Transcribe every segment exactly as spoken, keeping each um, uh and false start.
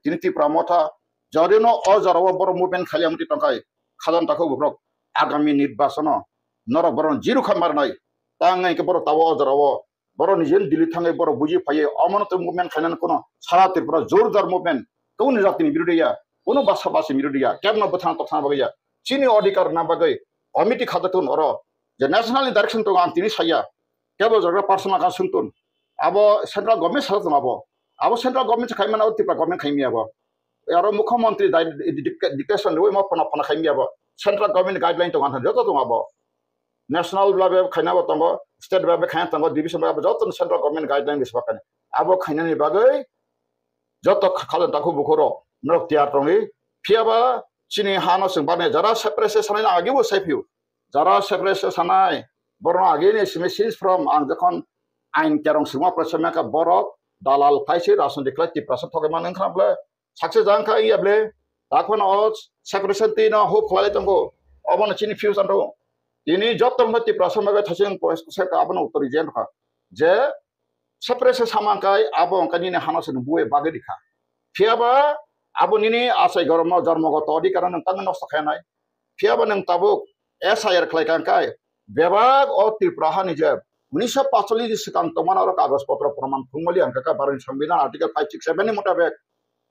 Tini Tipra Motha jodi no o jora o borok movement khaili amtwi tongkhai, khajang takhuk borok agami nirbachon o norok borok zero kha marnai. Tang hwnkhe borok tabo o jora o borok ni jen Delhi thangwi borok buji phaiwi omono tei movement khainani kono sara Tripura jor jar movement, kunu jatini birodhi ya, kunu basa basi birodhi ya, kebno bwthang tokthana bagwi ya. Chini odhikar na bagwi committee khajak tun oro je national ni direction tongo ang tini saya. Kebo jagra personal ka sungtun. Abo central government sara tong abo. Abo central government se khaimana o Tripura government khaimi abo. Aro mukhyamantri dai-, di-, di-, dictation rwi ma phana phana khaimi abo. Central government guideline tongo ang joto tongo abo. National level khaina bo tongo, state level khaina tongo, division level joto central government guideline biswa khaina. Abo khainani bagwi joto kha-, khajang takhuk bukhuk rok norok tiyar tongwi. Phiyaba chini hano chwng bani jara separate sanai agi bo sai phiyo. Jara separate sanai borok agi ni simi since from ang jokhon ain kerong sima prasama ka borok dalal khaisi rajniti khlai Tiprasa thogwi mano wngkha bwle. Success jang kha iya bwle. Takhwno o separation twi no hope khlai tongo. Obono chini future tongo. Tini joto no Tiprasa maga thasing ko se ka abono uttor jen kha. Je separate samang kai abo wngkha nini hano se buwe bagwi dikha. Phiyaba abo nini asai gormo jormogoto odhikar no tang nosto khainai. Phiyaba nwng tabuk S I R khlai kang kai bebak o Tripura hani je unisho pacholish ni swkang tongmani oro kagoj potro proman phungmali ang kha Bharatni Songbidan article five six seven ni mutabek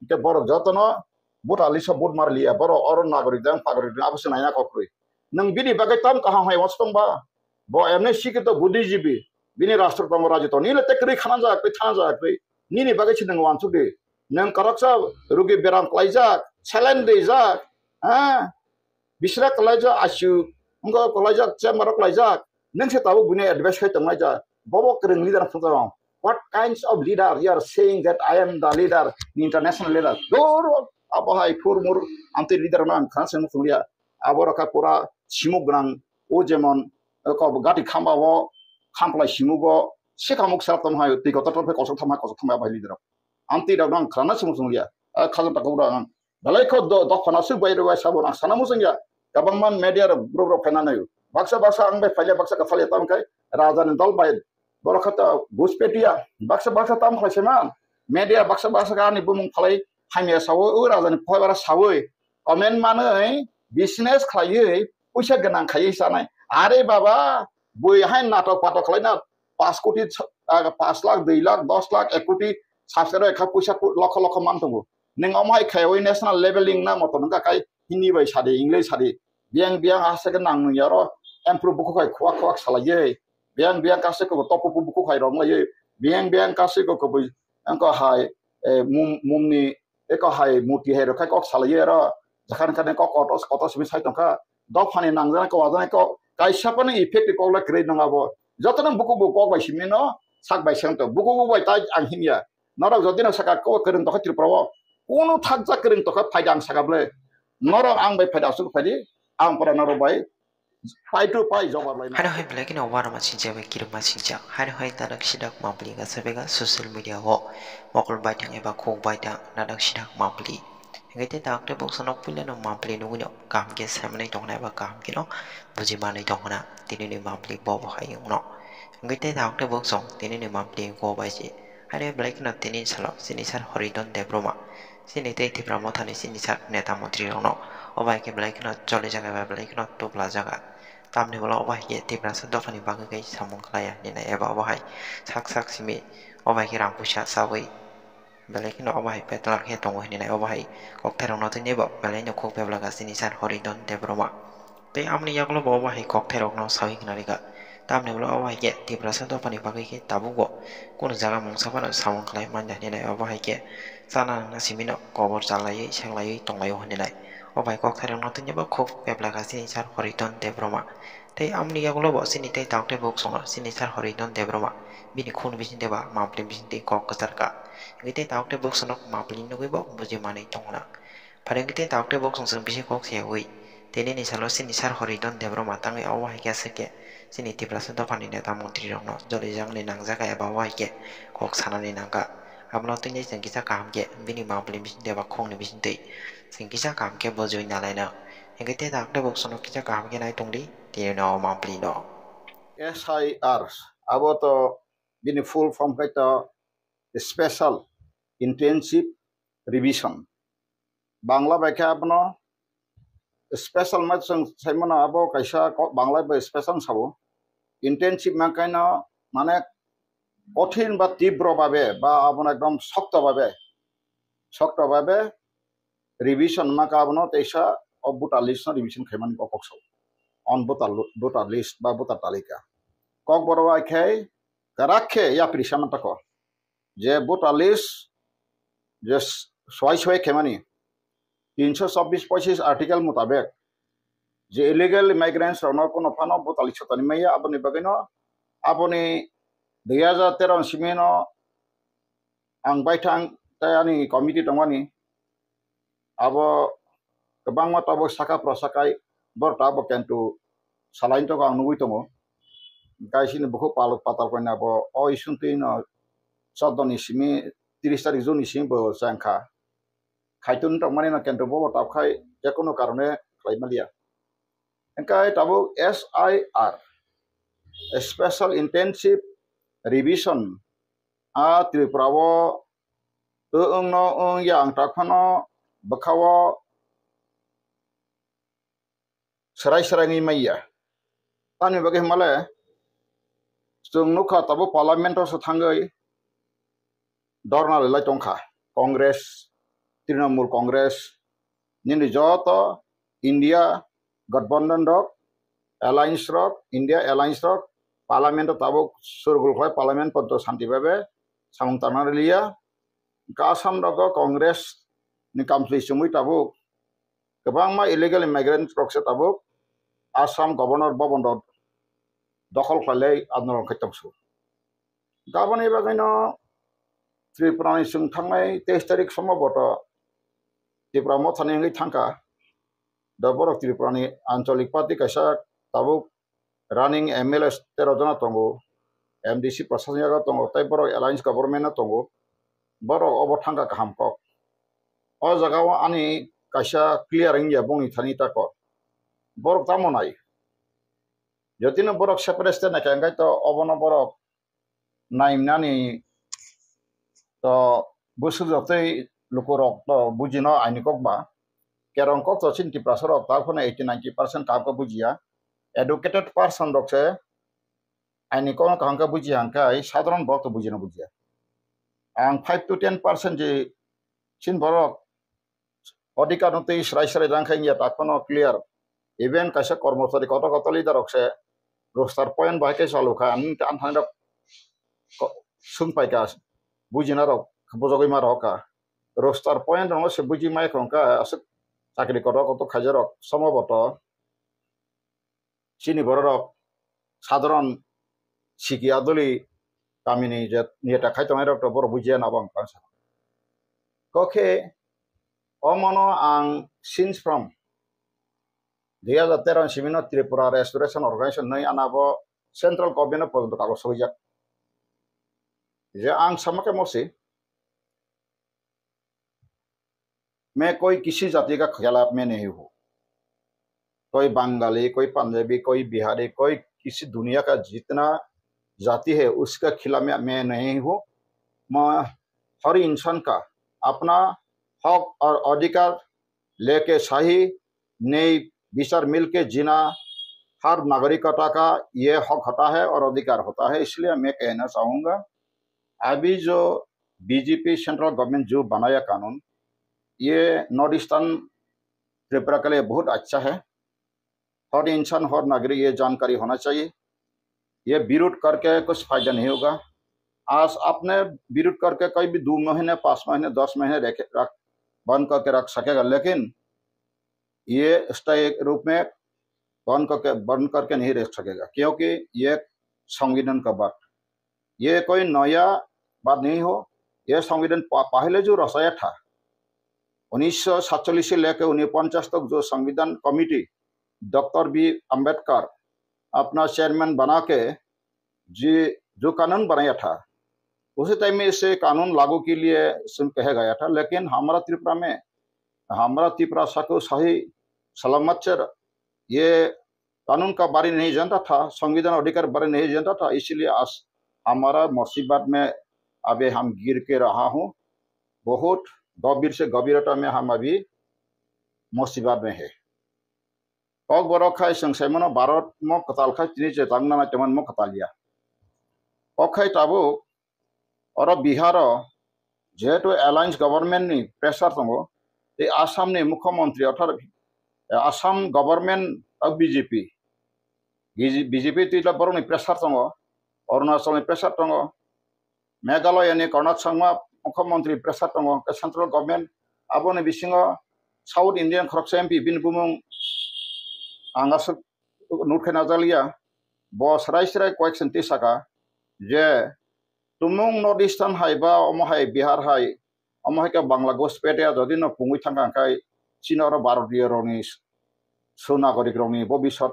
hwnkhe borok jotono vote alisa vote marliya borok oro nagorik jang pagorik jang abo se naina kokrwi. Nwng bini bagwi tam kaham hai wansukma ba? Bo M N C khe to buddhijibi, bini rastro tongo raji to nile tekrwi khana jak twi thana jak twi nini bagwi se nwng wansuk di. Nwng koroksa rugi beram klaijak, saline rijak, ha? Bisra kalaijak, I C U wngkha kalaijak, chamber o kalaijak, nwng se tabuk buino advice khai tonglaijak, bobo kwrwng leader phunukjak. What kinds of leader you are saying that I am the leader, the international leader? Dur, abo hai phur mur, amtwi leader no ang khana se muchung liya. Abo rokha pura simuk gwnang, o jemon, o gati khamba o, khamplai simuk o, se kamuk selak tong hai, twi kotor kotor kosok thama kosok thama abo hai leader. Amtwi rok no ang khana se muchung liya. Khajang takhuk rok ang Belai kho do-, dophano swk bai rwbai sabo ang sana muchung ya. Kwbangma media rok borok rok phaina naio. Baksa baksa ang bai phaile baksa kwphalia tamo khe raja ni dol bai borok khe to buj petia. Baksa baksa tamo khlai se man. Media baksa baksa khe ani bumung phalai hamya sawi o raja ni phai bara sawi comment manwi business khlaiwi puisa gwnang khaiwi sanai. Are baba bui hai natok patok khlaina paanch koti, ah, paanch lakh, dui lakh, dos lakh, ek koti subscriber kha puisa ko-, lokho lokho man tongo. Nwng omo hai khaiwi national leveling na moto nwng kha kai Hindi bai sadi, English sadi. Biyang biyang aswk nang nung yaro improve bukhuk hai khwak khwak salaiwi. Biyang biyang kaswk ko topo bukhuk hai rong laiwi. Biyang biyang kaswk ko kubui wngkha hai, eh, mum, mumni eko hai murti hai rok khai kok salaiwi aro. Jakhan kane kok kotos kotos simi sai tongkha. Dophani nangjaknai kok wajaknai kok kaisa phano effective kok le kwrwi nung abo. Jotono bukhuk bo kok bai simi no sak bai seng to. Bukhuk bo bai tai ang hinya. Norok jodi no saka kok kwrwng tokha Tripura o. Kunu thakjak kwrwng tokha phaida ang saka bwle. Norok ang bai phaida aswk phaidi. Ang pora norok bai pai to pai jawab lai. Haino hai belai kheno uanama sinjak bai kirima sinjak. Haino hai nanak sidak mapli gasa bega social media o mokol baithang eba khuk baithang nanak sidak mapli. Hingke te tak te bok sonok puila no mapli nugui no kaham ke saimani tongna eba kaham ke no buji manui tongna tini ni mapli bo bo hai wngno. Hingke te tak te bok song tini ni mapli go bai se. Haino belai kheno tini salo sini sar Horidon Debbarma. Sini tei Tipra Mothani sini sak neta montri rokno. O bai khe belai kheno choli jaga bai belai kheno tubla jaga. Tamni ulo o bai khe Tiprasa dophani bagwi khe samung khlaiya hinwi nai eba o hai sak sak simi o bai khe rang puisa chawi belai kheno o bai petlar khe tongo hinwi nai o bai kokthai rokno tini bo belai no khuk bebla ga sini sar Horidon Debbarma. Tei amoni yagulo bo obo hai kokthairokno sawi khna rikha. Tamni ulo obo hai khe Tiprasa dophani bagwi khe tabukbo kunu jaga mungsa phano samung khlai manya hinwi nai obo hai khe chana nangna simino kobor chalaiwi seklaiwi tonglaio hinwi nai. Obo hai kokthairokno tini bo khuk bebla kha chini sar Horidon Debbarma. Tei amoni yagulo bo chini tei tok tei buk songno chini sar Horidon Debbarma bini khun bising tei ba mapli bising twi kok kwchar kha. Hingke tei tok tei buk songno mapli nugwi bo buji manwi tongna. Phaidi hwnkhe tei tok tei bok chwng chwng bisi kok se ui. Tei nini salo chini sar Horidon Debbarma tangwi obo hai khe aswk khe chini Tiprasa dophani neta montri rokno jolijaknai nangjak eba obo hai khe kok sanani nangkha. Abono tini chwng kisa kaham khe bini mapli bising tei ba khokni bising twi chwng kisa kaham khe bujui nalaina. Hwnkhe tei tok tei bok chwngno kisa kaham khe nai tongdi tini no mapli no. S I R abo to bini full form khai to special intensive revision. Bangla bai khe abono special ma chwng sai mano, abo kaisa ko-, Bangla bai special sabo. Intensive ma kaino mane kothin ba tibro babe ba abono ekdom sokto babe, sokto babe revision ma ka abono teisa o voter list no revision khaimani kok kok sabo. On voter lu-, voter list ba voter talika. Kokborok bai khe karak khe yapri sama tako. Je voter list je s-, swai swai khaimani tinsho chobbish pochish article mutabek je illegal immigrants rokno kono phano voter list sotani maya, aboni bagwino aboni dui hajar tero ni simi no ang baithang tei ani committee tongmani abo kwbangma tabuk saka pro sakai bor tabuk kentu salain tongo ang nugui tongo. Kaisini bukhuk palok patal koina bo o issue twi no chordo ni simi tris tarik June ni simi bo chengkha. Khaitun tongmani no kentu bo tabuk khai jekono karone khlai maliya. Engkai tabuk S I R, Special Intensive Revision, a Tripura o wng no wng ya ang tak phano bwkha o serai serai wngwi manya. Tamni bagwi hwnmale chwng nukha tabuk parliament o se thangwi dorna rwlai tongkha Congress, Trinamool Congress, nini joto India Gathbandhan rok, Alliance rok, India Alliance rok parliament o tabuk surgul khlai parliament porjonto shanti bhabe samung tangna rwliya. Hwnkhe Assam rogo Congress ni kamchwlwi chumui tabuk kwbangma illegal immigrant rok se tabuk Assam Governor Bhavan rok dokhol khlailai andolon khai tongsu. Aboni bagwino Tripura ni chwng thangnai teis tarik somboto Tripura mothani wngwi thangkha. Da borok Tripura ni ancholik party kaisa tabuk running M L A tero jona tongo, M D C prasasnik yago tongo, tei borok alliance government o tongo. Borok obo thangkha kaham kok. O jaga o ani kaisa clear wngya bongni thani tako. Borok tamo nai. Jotino borok separate state naikha, hwnkhe to obono borok naimnani to bwswk joktwi lukurok to bujino aini kok ba. Kerong kok to chini Tiprasa rok ta phano eighty ninety percent kaham khe bujiya. Educated person rok se aini kokno kaham khe bujiya hwnkhe sadharon borok to bujino bujiya. Ang five to ten percent je chini borok odhikar no twi srai srai rang khai ya tak phano clear. Even kaisa kormochari kotor kotor leader rok se roster point bai khe chalu kha, ani ta thani rok ko-, sung pai kha, bujina rok bujogwi ma rok kha. Roster point rok se buji mai khong kha, aswk chakri kotor kotor khaija rok somoboto. Chini bororok sadharon siki adoli kamini je neta khai tongnai rok to borok bujiya na bang bangsa. Kokhe omono ang since from dui hajar tero ni simi no Tripura Restoration Organization nai anabo central government o porjonto kago soijak. Je ang sama khe mosi मैं कोई किसी जाति का खिलाफ में नहीं हूँ। कोई बंगाली, कोई पंजाबी, कोई बिहारी, कोई किसी दुनिया का जितना जाति है, उसका खिलाफ में मैं नहीं हूँ। मैं हर इंसान का अपना हक और अधिकार लेके सही न्याय विचार मिलके जीना हर नागरिकता का ये हक होता है और अधिकार होता है। इसलिए मैं कहना चाहूँगा, अभी जो बीजेपी सेंट्रल गवर्नमेंट जो बनाया कानून, ये नॉर्थ ईस्टर्न त्रिपुरा के लिए बहुत अच्छा है। हर इंसान, हर नागरिक ये जानकारी होना चाहिए। ये विरोध करके कुछ फायदा नहीं होगा। आज आपने विरोध करके कोई भी दो महीने, पाँच महीने, दस महीने रख, रख, बंद करके रख सकेगा, लेकिन ये स्थायी रूप में बंद करके, बंद करके नहीं रख सकेगा, क्योंकि ये संविधान का बात, ये कोई नया बात नहीं हो। ये संविधान प-, पहले जो रचाया था, उन्नीस सौ सैंतालीस से लेकर उन्नीस पचास तक जो संविधान कमेटी डॉक्टर बी अम्बेडकर अपना चेयरमैन बना के जी, जो कानून बनाया था, उसी टाइम में इसे कानून लागू के लिए सुन कहा गया था, लेकिन हमारा त्रिपुरा में, हमारा त्रिपुरा को सही सलामत से ये कानून का बारे नहीं जानता था, संविधान अधिकार बारे नहीं जानता था, इसीलिए आज हमारा मुसीबत में अभी हम गिर के रहा हूँ। बहुत गंभीर से गंभीरता में हम अभी मुसीबत में है। Kokborok khai chwng sai mano Bharat mo kwtal khai tini je tang nana teman mo kwtal ya. Kok khai tabuk oro Bihar o jehetu alliance government ni pressure tongo, tei Assam ni mukhyamantri orthat Assam government o B J P, B J P twi borok ni pressure tongo, Arunachal ni pressure tongo, Meghalaya ni Conrad Sangma mukhyamantri pressure tongo, hwnkhe central government aboni bisingo South Indian khoroksa M P bini bumung ang aswk note khe najaliya, bo srai srai koyek senti saka je tumung North Eastern hai ba omo hai Bihar hai, omo hai khe Bangla Ghost Petia jodi no pungwi thangkha hwnkhe chini oro Bharatiyo rokni su nagorik rokni bobisot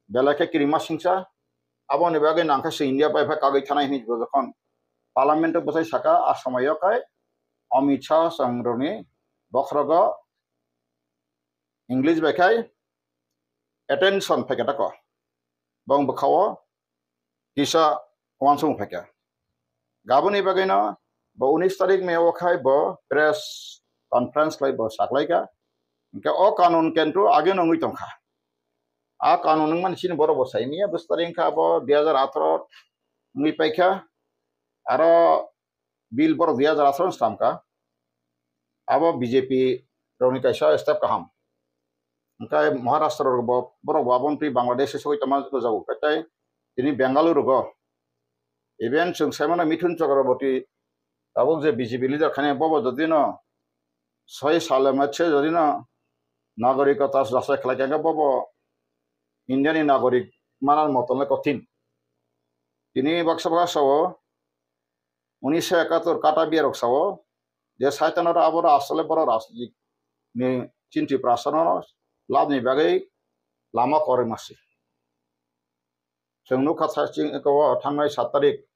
belai khe kirima singcha. Aboni bagwi nangkhe se India bai phai kagwi thanai hinwi bo jokhon Parliament o bwsai saka, a somoio khe Amit Shah chwng rokni bokhorogo English bai khai attention phaikha tako. Bong bwkhao kisa uansukmung phaikha. Gaboni bagwino bo unis tarik May o khai bo press conference khlai bo saklaikha. Hwnkhe o kanun kintu age no wngwi tongkha. A kanun wngmani chini borok bo saimanya bwswk tarik wngkha abo dui hazar atharo wngwi paikha. Aro bill borok dui hazar atharo slamkha. Abo B J P rokni kaisa step kaham. Hwnkhe Maharashtra rok bo, borok bo aboni twi Bangladesh se sogwi tongma jago. Tei tini Bengaluru go. Even chwng sai mano Mithun Chakraborty tabuk je B J P leader khani bobo jodi no soi sale mache jodi no nagarikota jasai khlai khe bobo India ni nagarik manan moton le kothin. Tini baksa baksa o unisho ekatur kata biyarok sao je Saitan oro abo asole borok rajnitik ni chinti prasano labni bagwi lama koroi masi. Chwng nukha sa ching eko thangnai sat tarik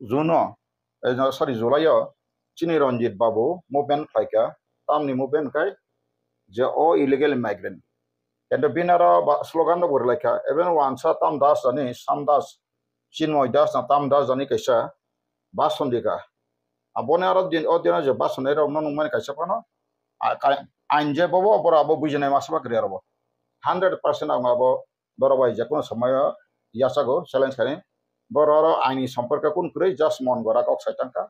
June o, eh, no, sorry, July o chini Ranjit Babu movement khlaikha, tamni movement khai je o illegal migrant. Kendo bini aro ba slogan rok bo rwlaikha, even wansa Tam Das jani, Sam Das, Chinmoy Das na Tam Das jani kaisa bhason dikha. Aboni aro din, o dino je bhason rok no nungmani kaisa phano, a, ka-, ain je bobo, boro abo bujinai masa ba kwrwi aro bo. Hundred percent ang abo borok bai je kono somoyo yachago challenge khainai. Borok oro aini somporke kun kwrwi just mon gora kok sai tangkha.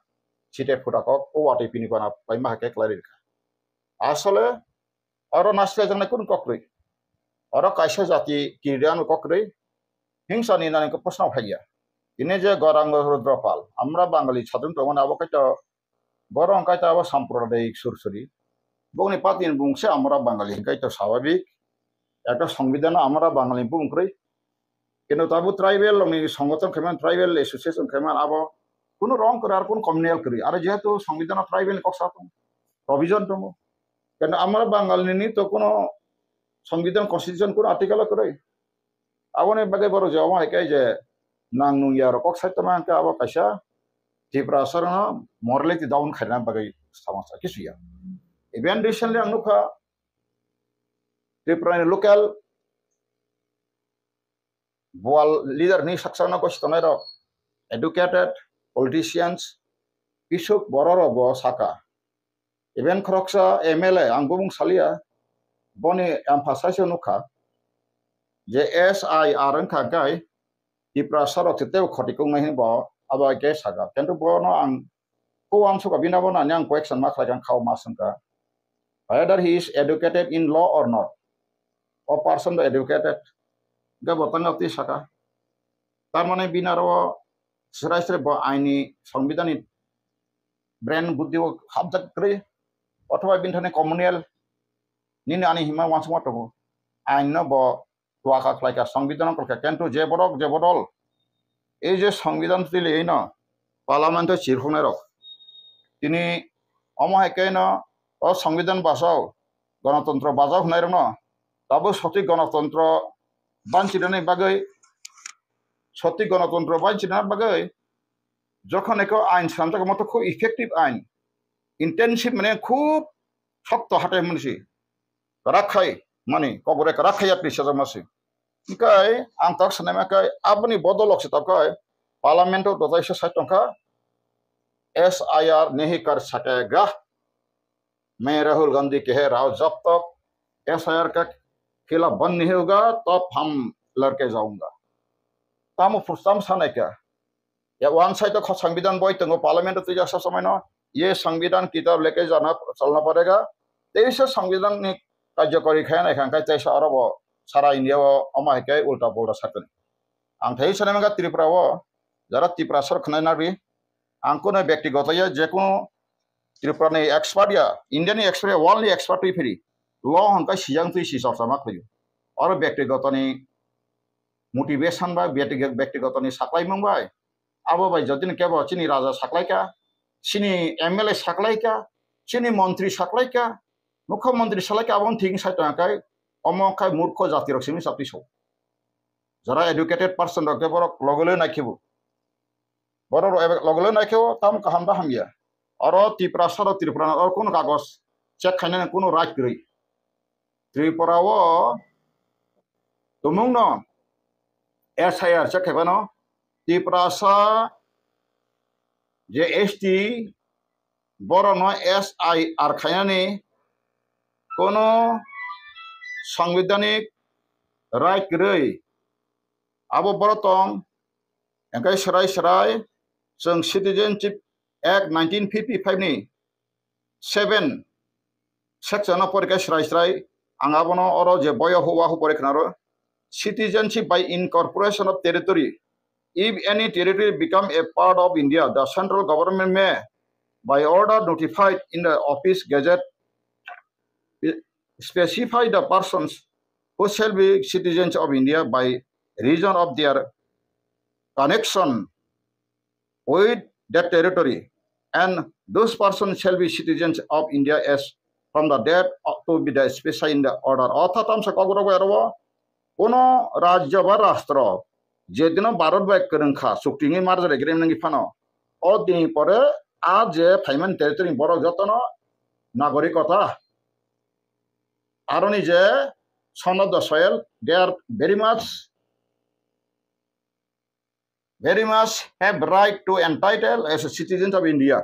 Site phuta kok o watwi pini pana paima hakhe kwlai rikha. Asole oro naisle jaknai kun kok kwrwi. Oro kaisa jati kiriano kok kwrwi. Hingsa ni nani kok posno phaiya. Ini je Gorang Rudropal, amra Bangali chadung tongmani abo kaito Borok wngkha khe abo samprodaik sursuri. Bokni party ni bumung se Amra Bangali hwnkhe to swababik. Ekta songbidano Amra Bangali bumung kwrwi. Kintu tabuk tribal rokni songothon khaimani, tribal association khaimani abo kunu rong kwrwi, aro kunu communal kwrwi. Aro jehetu songbidano tribal ni kok sa tongo, provision tongo. Kintu Amra Bangali ni to kunu songbidan constitution kunu article o kwrwi. Aboni bagwi borok je omo hai khe je nang nung ya rok kok sai tongma hwnkhe abo kaisa Tiprasa rokno morality down khaina bagwi sama sa kisu ya. Even recently ang nukha Tripura ni local bual leader ni saksa no kosi tongnai rok educated politicians kisuk borok rok bo saka. Even khoroksa M L A, ang bumung salia, boni emphasize o nukha je S I R wngkha hwnkhe Tiprasa rok se teibo khoti kungnai hinwi bo abo hai khe saka. Kintu bono ang ko uansukha bini abo nani ang question ma khlai kha, ang khao ma swngkha, whether he is educated in law or not. O person do educated, hwnkhe bo tangwi twi saka. Tar mane bini aro srai srai bo aini songbidani brain buddhi o hapjak kwrwi, othoba bini thani communal nini ani hima uansukma tongo. Ain no bo tuaka khlaika, songbidhan no khlaika, kintu je borok je bodol ei je songbidhan twi lei no parliament o chirhungnai rok tini omo hai khe no o songbidhan bachao, gonotontro bachao hwnai rok no tabuk sothik gonotontro banchirani bagwi, sothik gonotontro banchirani bagwi jokhon eko ain swnamjak, omo to khub effective ain, intensive mane khub sokto hatai hwnmani se kwrak khai mani, kokore kwrak khai yapri sajak ma se. Hwnkhe ang tok sanai ma khe aboni bodolok se tok khai parliament o dotai se sai tongkha, S I R नहीं कर सकेगा। मैं राहुल गांधी कह रहा हूं, जब तक S I R का खिलाफ बंद नहीं होगा, तब हम लड़के जाऊंगा। Tamo phustam sanai kha. Ya, one side to संविधान boi tongo, parliament to ya sa samai no, ye संविधान की तरह लेके जाना, चलना पड़ेगा। Teisa संविधान ni karjokori khai nai kha, khai teisa aro bo sara India o ama hai khe ulta pulta sakani. Ang thai sanai mangkha Tripura o, jara Tiprasa rok khwnai nagwi, ang kuno byaktigoto ya, je kuno Tripura ni expert ya, India ni expert ya, world ni expert twi phiri, law hwn khe sijang twi si chorcha ma khlaio. Oro byaktigoto ni motivation bai, byaktigo-, byaktigoto ni saklaimung bai, abo bai jodi no kebo chini raja saklai kha, chini M L A saklai kha, chini montri saklai kha, mukhyamantri salai kha, abo thik sai tong kha, omo khai murkho jati rok simi chapti so. Jara educated person rok khe borok logoloi nai khe bo. Borok rok ebe logoloi nai khe o tam kaham da hamya. Oro Tiprasa rok Tripura no oro kuno kagoj check khainani kuno right kwrwi. Tripura o tumung no S I R check khaibano Tiprasa je S T borok no S I R khainani kuno sangbidhanik right kwrwi. Abo borok tong, hingke srai srai chwng Citizenship Act nineteen fifty-five ni seven section no porikhe srai srai, ang abono oro je boyo huwa hu pore khnaro, citizenship by incorporation of territory. If any territory become a part of India, the central government may, by order notified in the office gazette, specify the persons who shall be citizens of India by reason of their connection with that territory, and those persons shall be citizens of India as from the date of to be the specified in the order. Orthat tamsa kokrok bai aro kuno rajya ba rastro jedino Bharat bai kwrwng kha, chukti wngwi merger agreement wngwi phano, o dini pore a je phaimani territory ni borok jotono nagorikota, aroni je son of the soil, they are very much, very much have right to entitle as a citizens of India.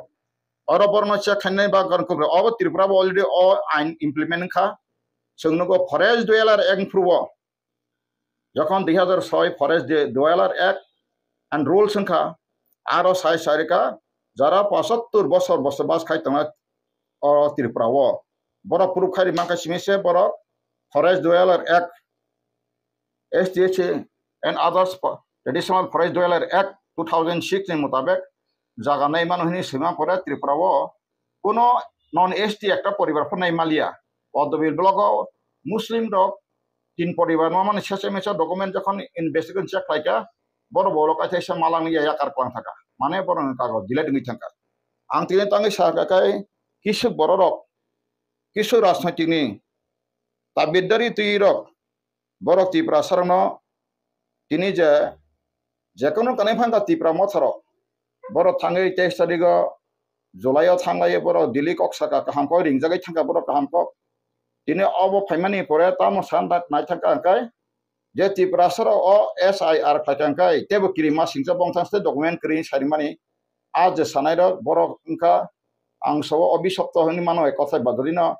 Oro borno check khainai ba gan kubra obo Tripura bo already o ain implement kha. Chwng nugo Forest Dweller Act phuru o, jokhon dui hazar soi Forest Dweller Act and Rules wngkha, aro sai sai rwkha, jara pochattor bosor bosor bas khai tongnai o Tripura o. Borok proof khai ri mankha simi se borok Forest Dweller Act, S T H A and others po-, Traditional Forest Dweller Act two thousand six ni mutabek jaga nai mano hini sima pore Tripura o kuno non S T ekta poribar pho nai maliya. Oddobil block o Muslim rok tin poribar mamani sese mese document jokhon investigation check khlaikha, borok bo kaisa malang ya yakar kwlang thaka. Mane borok ni kagoj delete wngwi thangkha. Ang tini tangwi sakha kai kisuk borok rok, kisuk rajnaitik ni tabidari twi rok borok Tiprasa rokno tini je, je kono kanai phangkha Tipra Motha rok, borok thangwi teis tarik o July o thanglai borok Delhi kok saka kaham kok ringjagwi thangkha borok kaham kok. Tini obo phaimani pore tamo san nai thangkha hwnkhe je Tiprasa rok o S I R khlaikha hwnkhe teibo kiri ma singcha bongthang se document kwrwi sarimani. A je sanai rok borok wngkha ang sao obisopto hinwi mano hai kothai badorino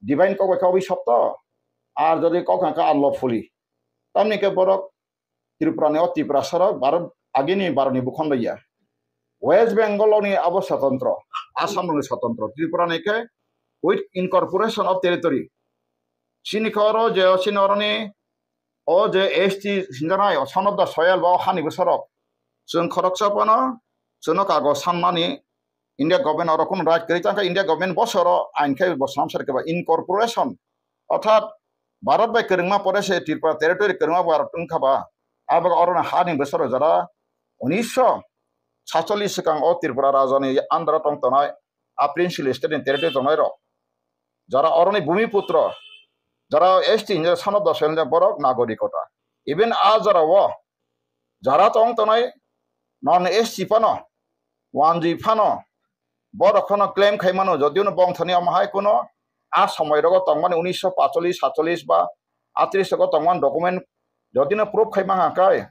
divine kok bai khe obisopto. Ar jodi kok hwnkha unlawfully. Tamni khe borok Tripura ni o Tiprasa rok Bharat agini Bharat ni bukhon bai ya. West Bengal ni abo swtantro, Assam ni swtantro, Tripura ni khe with incorporation of territory. Chini khe oro je chini oroni o je S T sinjanai o son of the soil ba o hani bwsarok chwng khoroksa phano chwngno kagoj sanmani India government oro kunu right kwrwi tangkha, India government bosoro ain khai bo samsar khe ba incorporation, orthat Bharat bai kwrwngma pore se Tripura territory kwrwngma Bharat wngkha ba, abo oro hani bwsarok jora unisho satchollish swkang o Tripura rajani under o tong tongnai a Prince Hill State ni territory tongnai rok, jara oroni bhumiputro, jara S T hinjak son of the soil hinjak borok nagorikota. Even a jora o jara tong tongnai non S T phano, wanjwi phano, borok phano claim khai mano, jodiyo no bongthani omo hai kuno a somoi rogo tongmani unisho pacholish, satchollish ba atris rogo tongmani document jodi no proof khai mangha kai,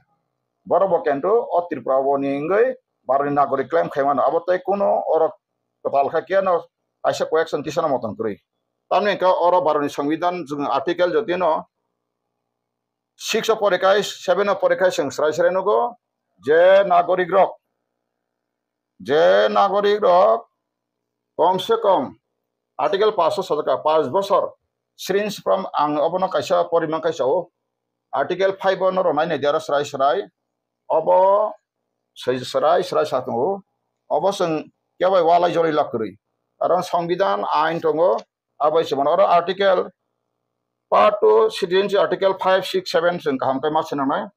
borok bo kintu o Tripura bo ni wngwi Bharotni nagorik claim khai mano. Abo tei kuno oro kwtal kha khe no kaisa koyekson tisano motom kwrwi. Tamni hwnkhe oro Bharotni Songbidan chwng article jotino six o porikhai, seven o porikhai chwng srai srai nugo je nagorik rok, je nagorik rok kom se kom article paanch o sajak kha, paanch bosor srin sipram ang obono kaisa porimang kaisa o article five o no ronai nai dero srai srai obo soi srai srai sa tongo. Obo chwng kebai walai jolai lak kwrwi, karon Songbidan ain tongo, abai se mano oro article part two citizenship article five, six, seven chwng kaham khe ma sinanai.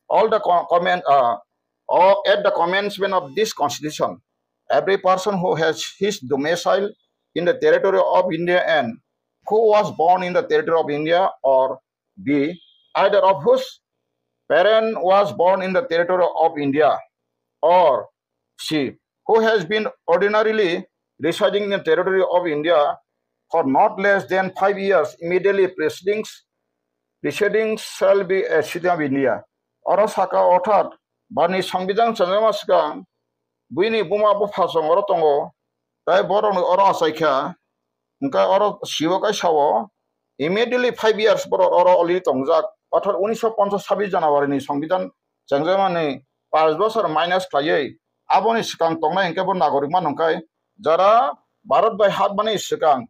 All the co- comment uh, or at the commencement of this constitution, every person who has his domicile in the territory of India and who was born in the territory of India or B, either of whose parent was born in the territory of India or C, who has been ordinarily residing in the territory of India for not less than five years immediately preceding preceding shall be a citizen of India. Oro saka orthat bani Songbidan chengma swkang buini buma bupha chwng oro tongo, tai borokni oro achaikha, hwnkhe oro sibo kaisa o immediately five years borok oro already tongjak, orthat unisho ponchas sabis January ni Songbidan chengjakmani paanch bosor minus khlaiwi aboni swkang tongnai hwnkhe bo nagorik mano hwnkhe jara Bharat bai habmani swkang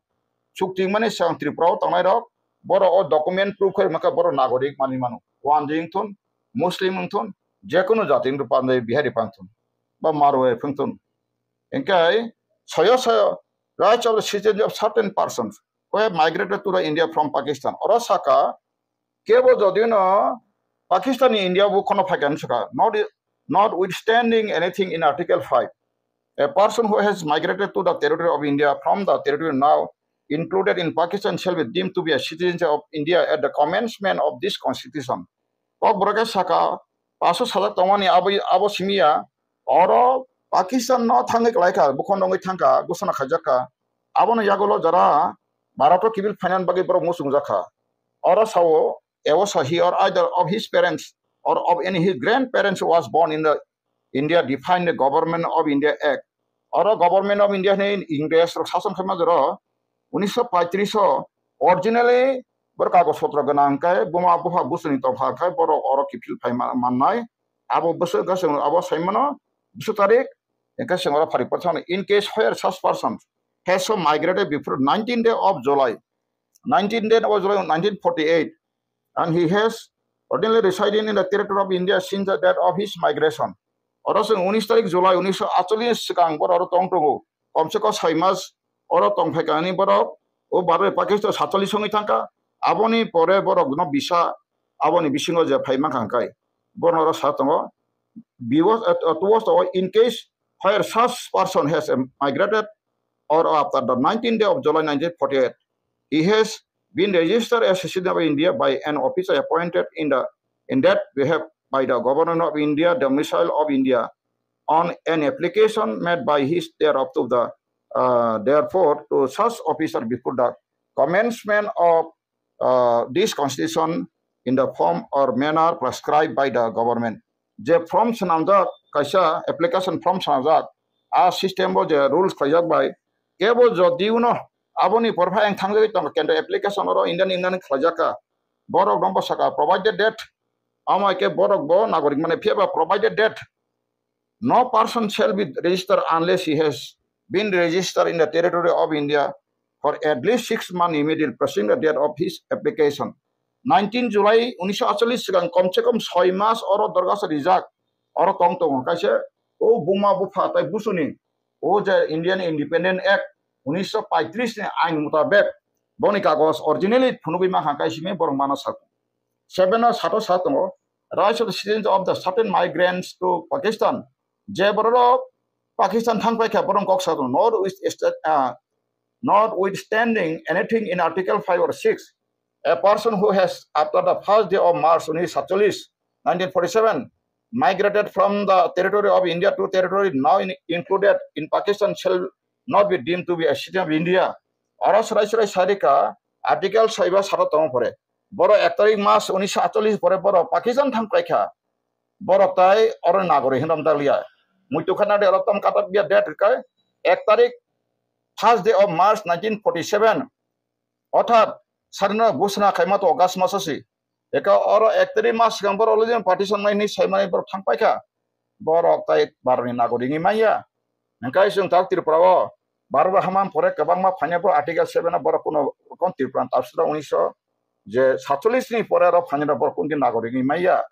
chukti mani swkang Tripura o tongnai rok borok o document proof khai rwma khe borok nagorik manwi mano. Wanjwi wngthun, Muslim wngthun, jekunu jati wngthun, Punjabi, Bihari wngthun, ba Marwari wngthun. Hingke soyo soyo rights of the citizenship of certain persons who have migrated to the India from Pakistan. Oro saka kebo jodino Pakistan ni India bo khono phaikha hinwi saka, not, notwithstanding anything in Article five. A person who has migrated to the territory of India from the territory now included in Pakistan shall be deemed to be a citizen of India at the commencement of this constitution. Kokborok khe saka, paso sajak tongmani abo, abo simi ya, oro Pakistan no thangwi kwlai kha, bukhon rwngwi thang kha, gosona khaijak kha. Abono yagulo jara Bharat o kiphil phainani bagwi borok muchungjak kha. Oro sao, evo sahi or either of his parents or of any his grandparents was born in the India defined the Government of India Act. Oro Government of India hinwi Ingres rok sason khaima jora unisho paitris o originally borok kagoj potro gwnang khe buma bupha busuni tongpha khe borok oro kiphil phai ma-, mannai. Abo bwswk khe chwng abo sai mano bwswk tarik hwnkhe chwng oro phari porthano. In case where such person has so migrated before nineteen day of July, nineteen day of July nineteen forty-eight, and he has originally resided in the territory of India since the date of his migration. Oro chwng unis tarik July unisho atchollish swkang borok oro tong tongo. Komse kom soi mas oro tong phaikha hinwi borok o Bharat Pakistan satchollish wngwi thangkha. Aboni pore borok no visa aboni bisingo je phai mankha hwnkhe borok oro sa tongo. Be was, uh, uh, towards the, in case where such person has, um, migrated or after the nineteenth day of July nineteen forty-eight, he has been registered as a citizen of India by an officer appointed in the, in that behalf by the Government of India, domicile of India, on an application made by his thereof to the, uh, therefore to such officer before the commencement of, uh, this constitution in the form or manner prescribed by the government. Je form swnamjak, kaisa application form swnamjak, a system bo je rules khlaijak bai, kebo jodi uno aboni porpha ang thangjagwi tongo, kendo application oro Indian Union khlaijak kha, borok no bwsaka provided that, amo hai khe borok bo nagorik mane phiya ba provided that no person shall be registered unless he has been registered in the territory of India for at least six months immediately preceding the date of his application. Nineteen July unisho atchollish swkang komse kom soi mas oro dorkhas rijak, oro tong tongo. Kaisa o buma bupha tai busuni o je Indian Independent Act unisho paitris ni ain mutabek boni kagoj originally phunugwi mankha kaisa hwnwi borok mano sa. Seven o sato sa tongo, rights of the citizens of the certain migrants to Pakistan. Je borok Pakistan thang paikha borok kok sa tongo, notwithstand-, ah, notwithstanding anything in Article five or six, a person who has, after the first day of March unisho satchollish, nineteen forty-seven, migrated from the territory of India to territory now in, included in Pakistan shall not be deemed to be a citizen of India. Oro srai srai sarika Article soi ba sato tong pore. Borok ek tarik March unisho atchollish pore borok Pakistan thang paikha. Borok tai oro nagorik hinwi romjakliya. Muitu khana de oro tom kata bia date kai ek tarik, first day of March nineteen forty seven. Orthat sarino gusna khaima to August maso si. Eka oro ek tarik mas sikang boro lojin partition mai ni saimani boro thang paikha. Borok tai baroni nagoring ni maya. Engkai sung tak Tripura o barba hamam pore kabangma phanya boro article seven o boro kuno kon Tripura tapsra unisho je satchollis ni pore aro phanya boro kunti nagoring ni maya.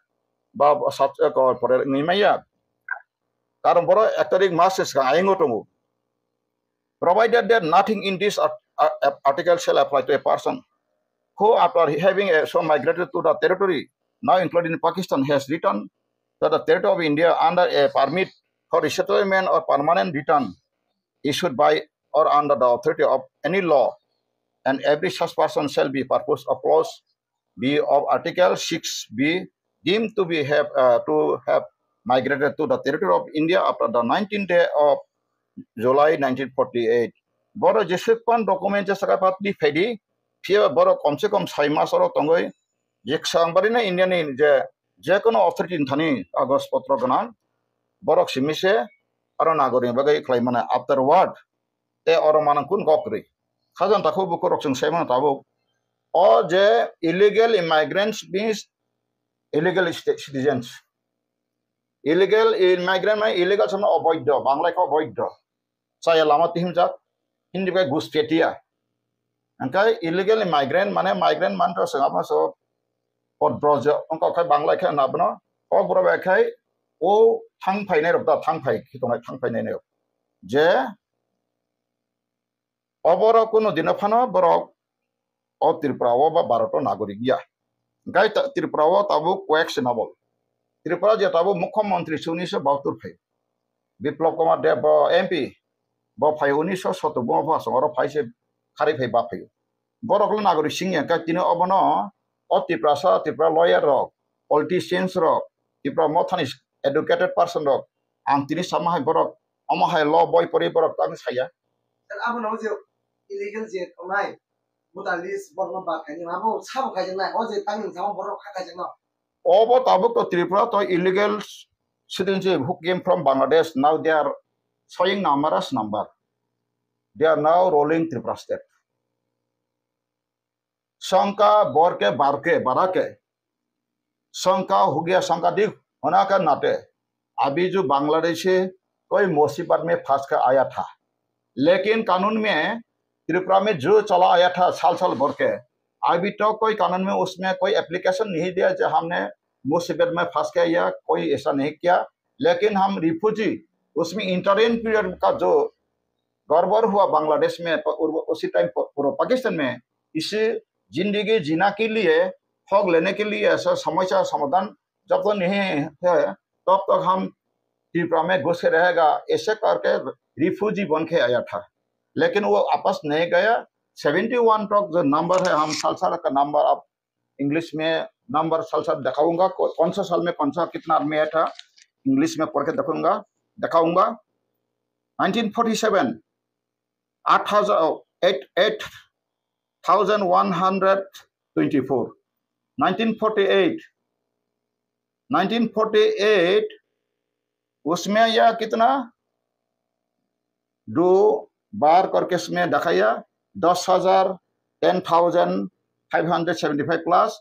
Ba sat ko pore ni maya. Karon boro ek tarik mas sikang aingo tongo. Provided that nothing in this art- art- article shall apply to a person who, after having a, so migrated to the territory now including Pakistan, has returned to the territory of India under a permit for resettlement or permanent return issued by or under the authority of any law, and every such person shall be purpose of clause B of Article six B deemed to be have uh, to have migrated to the territory of India after the nineteenth day of July nineteen forty-eight. Boro jesukpan document je saka patli phaidi, phiya boro komse kom sai mas oro tongoi, je sang bari na India ni je, je kono authority ni thani kagoj potro gwnang, borok simi se aro nagoring bagwi khlai mano. Afterward, te oro manang kun gokri. Khajan takhu bukurok chwng sai mano tabuk. O je illegal immigrants means illegal sta- citizens. Illegal immigrant mane illegal sama oboidho, Bangla khe oboidho. Chaya lama tihimjak, Hindi bai gus petia. Angkai illegal immigrant mane migrant manto sengapna so pod brojo, ongko khai Bangla khe nabno, o boro bai khai o thang phainai rok da, thang phai khitonai thang phainai rok. Je Oboro kuno dino phano borok o Tripura o ba Bharat o nagorik ya. Gai ta- Tripura o tabuk koyek se nabol. Tripura je tabuk mukhyamantri se unisho bahatur phai. Biplab Kumar Deb bo M P, bo phai unisho soto bo pha songoro phai se khari phai ba phai. Borok le nagorik sing ya kai tini obono o Tripura sa Tripura lawyer rok, politicians rok, Tripura mothani educated person rok ang tini sama hai borok omo hai law boi pori borok tang saya. Sir, abo no je illegal je tongnai, voter list borok no bad khaini abo sabo khaijak nai, o je tang ni jama borok kha khaijak no. Obo tabuk to Tripura to illegal citizenship who came from Bangladesh, now they are showing numerous number. They are now ruling Tripura state. Songka borke barke barake. Songka hugia songka di honaka nate. Abhi jo Bangladeshi koi musibat mein phas ka aya tha. Lekin kanun mein Tripura mein jo chala aya tha sal sal borke. Abhi to koi kanun mein usme koi application nahi diya je humne musibat mein phas ka ya koi aisa nahi kiya. Lekin hum refugee usme interim period ka jo गड़बड़ हुआ बांग्लादेश में प- उर- उसी टाइम प- पूर्व पाकिस्तान में इसी जिंदगी जीना के लिए हक लेने के लिए ऐसा समस्या समाधान जब तक नहीं है तब तक हम त्रिपुरा में घुस के रहेगा ऐसे करके रिफ्यूजी बन के आया था। लेकिन वो वापस नहीं गया। सेवेंटी वन तक जो नंबर है हम साल साल का नंबर आप इंग्लिश में नंबर साल साल दिखाऊंगा कौन सा साल में कौन सा कितना आदमी आया था इंग्लिश में पढ़ के दिखाऊंगा। दिखाऊंगा। नाइनटीन फोर्टी सेवन आठ हजार eight eight thousand one hundred twenty four. Nineteen forty eight nineteen forty eight उसमें यह कितना दो बार करके इसमें दिखाया दस हजार ten thousand five hundred seventy five plus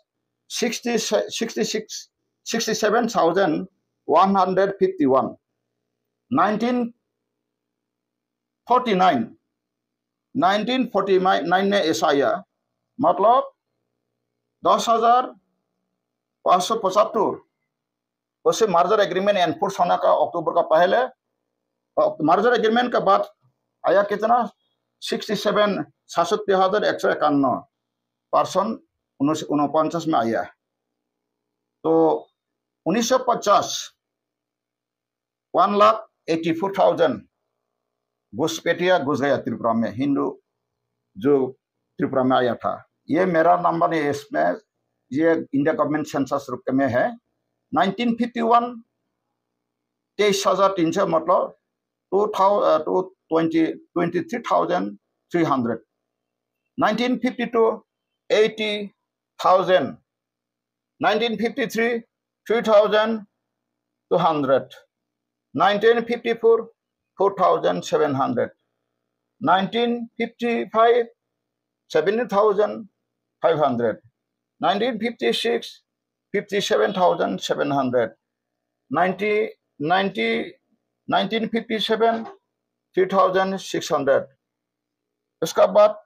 sixty sixty six sixty seven thousand one hundred fifty one. Nineteen forty nine nineteen forty nine ने ऐसा आया मतलब दस हजार पाँच सौ पचहत्तर। उसे मर्जर एग्रीमेंट एनफोर्स होने का अक्टूबर का पहले। मर्जर एग्रीमेंट के बाद आया कितना सिक्सटी सेवन सासठ हजार एक सौ इक्यानवे पर्सन उनपचास में आया। तो उन्नीस सौ पचास वन लाख एटी फोर थाउजेंड घुसपैठिया घुस गया त्रिपुरा में हिंदू जो त्रिपुरा में आया था। ये मेरा नंबर नहीं है इसमें। ये इंडिया गवर्नमेंट सेंसस रुक में है। नाइनटीन फिफ्टी वन तेईस हजार तीन सौ मतलब two thousand two twenty twenty three thousand three hundred. Nineteen fifty two eighty thousand. Nineteen fifty three three thousand two hundred. nineteen fifty-four, four thousand seven hundred, nineteen fifty-five, seventeen thousand five hundred, nineteen fifty-six, fifty-seven thousand seven hundred, ninety, ninety, nineteen fifty-seven, three thousand six hundred. उसका बाद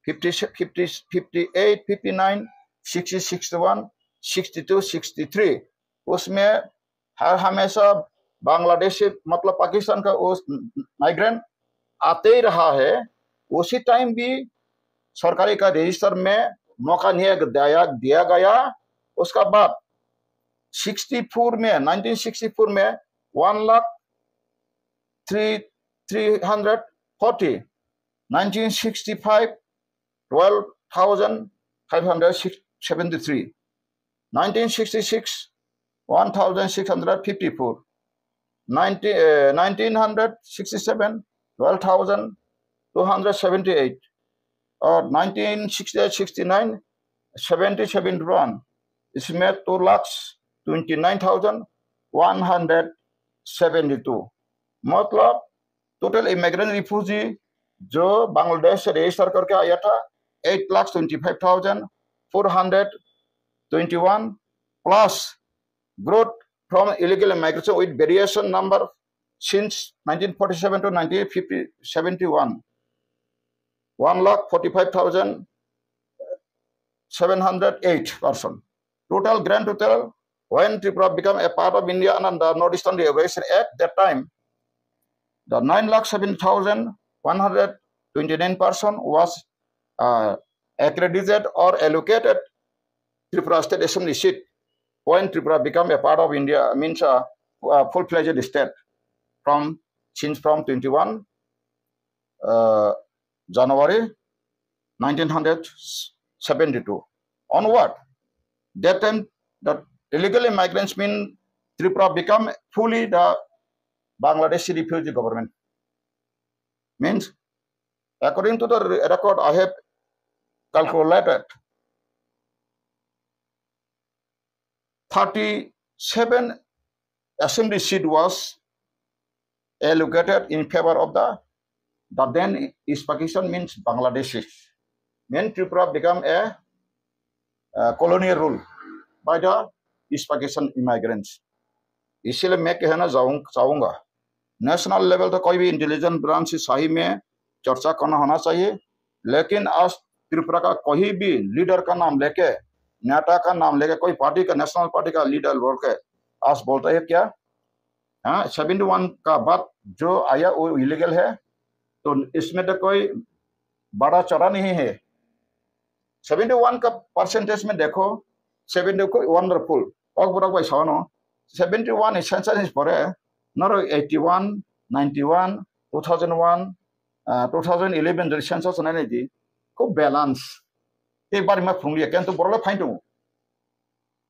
fifty से fifty fifty eight fifty nine sixty sixty one sixty two sixty three, उसमें हर हमेशा बांग्लादेशी, मतलब पाकिस्तान का उस माइग्रेंट आते ही रहा है। उसी टाइम भी सरकारी का रजिस्टर में मौका नहीं दिया दिया गया। उसका बाद सिक्सटी फोर में, नाइनटीन सिक्सटी फोर में one lakh three three hundred forty, nineteen sixty five twelve thousand five hundred seventy three, nineteen sixty six one thousand six hundred fifty four, nineteen hundred sixty seven twelve thousand two hundred seventy eight, और nineteen sixty eight sixty nine seventy seven one, इसमें two lakh twenty nine thousand one hundred seventy two. मतलब total immigrant refugee जो बांग्लादेश से register करके आया था, eight lakh twenty five thousand four hundred twenty one, plus growth from illegal immigration with variation number since nineteen forty seven to nineteen fifty seventy one, one lakh forty five thousand seven hundred eight person. Total, grand total, when Tripura become a part of India under the North Eastern Reorganization Act, that time the nine lakh seven thousand one hundred twenty nine person was uh, accredited or allocated Tripura State Assembly seat when Tripura become a part of India, means a, a full-fledged state from since from twenty one uh, January nineteen hundred seventy two onward. That time the illegal immigrants mean Tripura become fully the Bangladeshi refugee government. Means, according to the re- record I have calculated, thirty seven assembly seat was allocated in favor of the the then East Pakistan, means Bangladeshi. Mean Tripura become a, uh colonial rule by the East Pakistan immigrants. इसलिए मैं कहना चाहूँ चाहूँगा, national level तो कोई भी intelligence branch से सही में चर्चा करना होना चाहिए। लेकिन आज त्रिपुरा का कोई भी लीडर का नाम लेके, नेता का नाम लेके, कोई पार्टी का, नेशनल पार्टी का लीडर बोल के आज बोलता है क्या? हाँ, सेवेंटी वन का बाद जो आया वो इलीगल है, तो इसमें तो कोई बड़ा चढ़ा नहीं है। सेवेंटी वन का परसेंटेज में देखो, सेवेंटी को wonderful. Ok borok bai sawano, seventy one ni census ni pore noro eighty one, ninety one, two thousand one, uh, two thousand eleven jodi census nai nai di, ko balance. Tei bari ma phungliya, kento borok le phain tongo.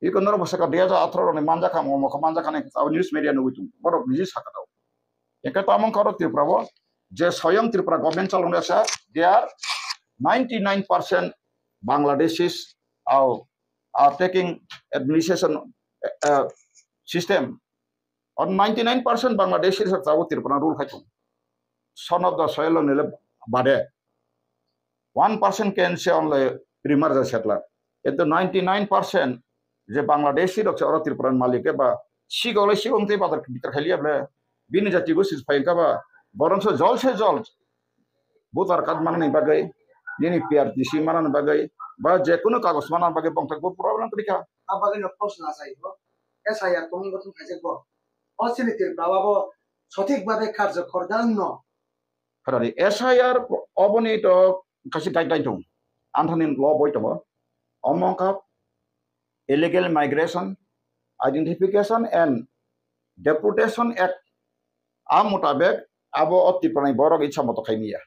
Iko norok bwswk dui hajar atharo rokni manjakha, omo khe manjakha nai abo news media nugwi tongo. Borok niji sakha tao. Hingkhe tamo wngkha oro Tripura o je soyong Tripura government chalongnai sa, they are ninety nine percent Bangladeshis are, are taking administration uh, system. Or ninety nine percent Bangladeshis rok tabuk Tripura rule khai tongo. Son of the soil ni le bade. One percent can say only primary settler. Kintu ninety nine percent je Bangladeshi rok se oro Tripura ni malik eba sigole sigong tei badar bitar khailiya ble bini jati gosi phai wngkha ba borom se jol se jol voter card manani bagwi, nini P R T C manani bagwi, ba je kunu kagoj manani bagwi bongthok bo problem kwrwi kha. A bagwi no proshno achai bo. S I R tongmung gotong khaijak bo. O chini Tripura o bo sothik bhabe karjo khorda wngno. Harani S I R oboni to kaisa guideline tong. Anthani law boi tongo. Omo wngkha Illegal Migration, Identification and Deportation Act. A mutabek abo o Tripura ni borok itsa moto khai miya.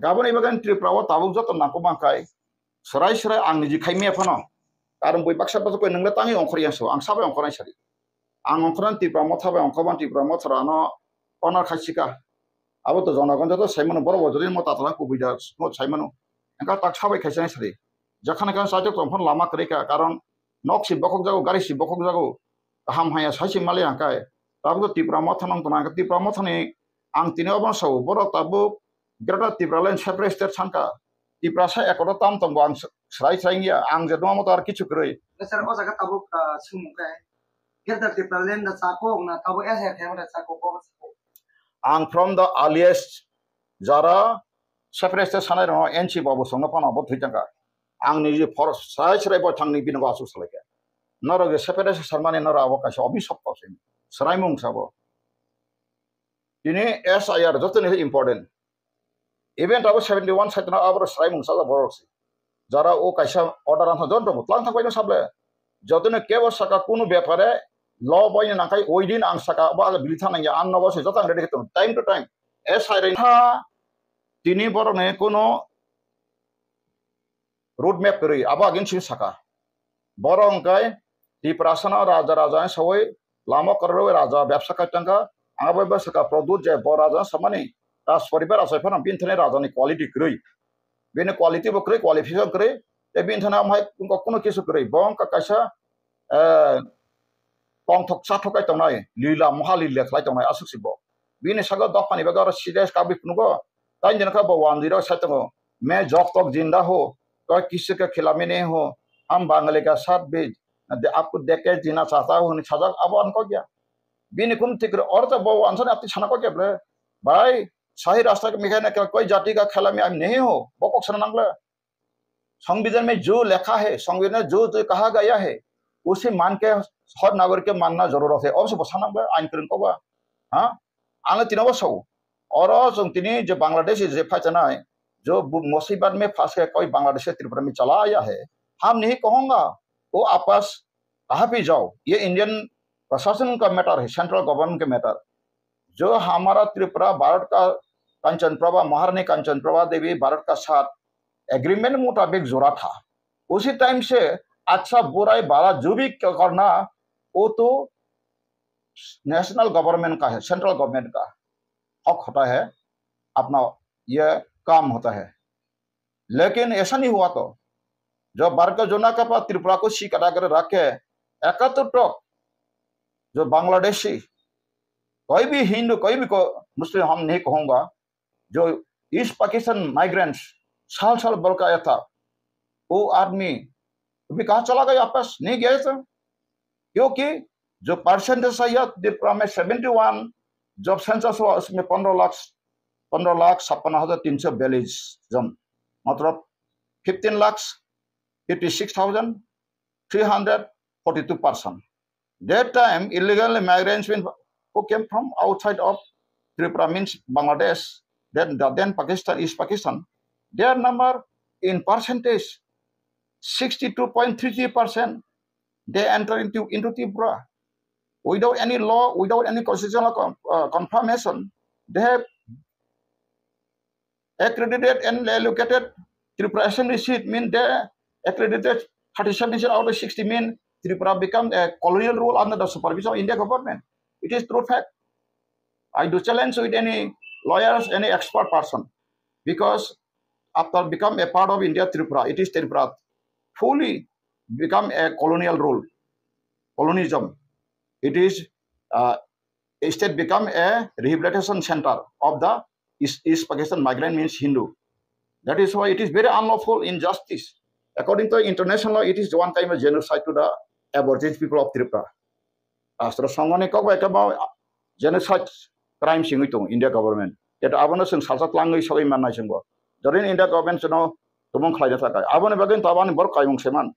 Gaboni bagwi Tripura o tabuk joto nangkukma khai, srai srai ang niji khai miya phano. Karon bui baksa baksa koi nwngle tangwi ongkhor yang so, ang sabai ongkhor nai sari. Ang ongkhornani Tipra Motha bai ongkhormani Tipra Motha rano honor khai sika. Abo to jonogon joto sai mano, borok bo jodi mo tatala kubui da mo sai mano. Engka tak sabai khaisa nai sari. Jakhana kan sajak tong phano lama kwrwi kha, karon nok si bokhok jago, gari si bokhok jago. Kaham haya sai si mali hangkai. Tabuk to Tipra Motha nang tongna, Tipra Motha ni ang tini obo sao, borok tabuk Greater Tipraland separate state sanka. Tiprasa ekoto tam tongo ang srai srai ya, ang je doma moto ar kichu kwrwi. Sir, o jaga tabuk, ah, sumung khe Greater Tipraland da chakok na tabuk S I R khe da chakok, bo chakok. Ang from the earliest jara separate state sanai rokno N C Babu songno phano bo thwi tangka. Ang ni je for srai srai bo thangni bini bo asuk salai khe. Norok je separate state sanmani norok abo kaisa obisop kok se. Srai mung sabo. Tini S I R jotoni important. Even tabuk seventy one side no abro srai mung sajak borok se. Jara o kaisa order ang jon tongo, tlang thang bai no sable. Jotoni kebo saka kunu bepare law bai ni nangkai, oi din ang saka bo aga bili thang nangya, ang nogo se jotang ready khe tongo. Time to time. S I R ha tini borok ni kunu road map kwrwi, abo agin sini saka. Borok hwnkhe Tiprasano raja raja sawi lama kwrwi raja bebsa kai tangkha. Ang abo bebsa ka produce je bo raja samani Rajporibar achai phano bini thani raja ni quality kwrwi. Bini quality bo kwrwi, qualification kwrwi. Tei bini thani amhai wngkha kuno kisu kwrwi. Bo wngkha kaisa, eh, tongthok chathok kai tongnai, lila moha lila khlai tongnai aswk si bo. Bini saka dophani bagwi aro sides kabwi phunukgo. Tai jani kha bo wanjwi rok sai tongo, "Main jab tak jinda ho, to kisi ka khilami nahi ho, hum Bangali ka saath bhi, de, aapko dekh ke jina chahta ho," hinwi sajak, abo ang kok ya. Bini kum thik oro to bo wansani apni sana kok ya ble. Bhai, sahi rasta ke mikha na koi jati ka khilami hum nahi ho, bo kok sana nang ble. संविधान में जो लिखा है, संविधान में जो जो कहा गया है, उसे मान के हर नागरिक के मानना जरूरत है। Obviously, bo sanang ba, ain kwrwng kok ba. Ha? Ang le tini bo sao. Oro chwng tini je Bangladesh je phai chanai, जो बु-, मुसीबत में फंस के कोई बांग्लादेशी त्रिपुरा में चला आया है, हम नहीं कहूंगा, वो आपस कहाँ भी जाओ, ये इंडियन प्रशासन का मैटर है, सेंट्रल गवर्नमेंट का मैटर। जो हमारा त्रिपुरा भारत का कंचन प्रभा, महारानी कंचन प्रभा देवी भारत का साथ एग्रीमेंट मुताबिक जुड़ा था, उसी टाइम से अच्छा बुराई भला जो भी क-, करना, वो तो नेशनल गवर्नमेंट का है, सेंट्रल गवर्नमेंट का हक होता है, अपना ये काम होता है। लेकिन ऐसा नहीं हुआ तो, जो भारत का जोना का पास त्रिपुरा को सी कटा कर रख के इकहत्तर टोक जो बांग्लादेशी, कोई भी हिंदू, कोई भी को, मुस्लिम हम नहीं कहूंगा, जो ईस्ट पाकिस्तान माइग्रेंट्स साल साल भर का आया था, वो आदमी अभी कहाँ चला गया, वापस नहीं गया था। क्योंकि जो परसेंटेज है, यह त्रिपुरा में सेवेंटी वन, जब सेंसस हुआ, उसमें पन्द्रह लाख, पन्द्रह लाख छप्पन हजार तीन सौ बयालीस जन, मतलब fifteen lakh fifty six thousand three hundred forty two person. That time, illegal migrants mean who came from outside of Tripura, means Bangladesh, then the then Pakistan, East Pakistan, their number in percentage, sixty two point three three percent, they enter into, into Tripura without any law, without any constitutional con-, uh, confirmation. They have accredited and allocated Tripura Assembly seat, mean they accredited thirty-seven seat out of sixty, mean Tripura become a colonial rule under the supervision of India government. It is true fact. I do challenge with any lawyers, any expert person, because after become a part of India, Tripura, it is Tripura fully become a colonial rule, colonism. It is, uh, state become a rehabilitation center of the East, East Pakistan migrant means Hindu. That is why it is very unlawful injustice. According to international law, it is one kind of genocide to the Aborigines people of Tripura. Astro songoni kok bai kebo genocide crime singwi tongo India government. Eto abono chwng salsa tlangwi sogwi mannai chwngbo. Jorin India government chwngno tumung khlaina thakai. Aboni bagwi to aboni borok kaimung seman.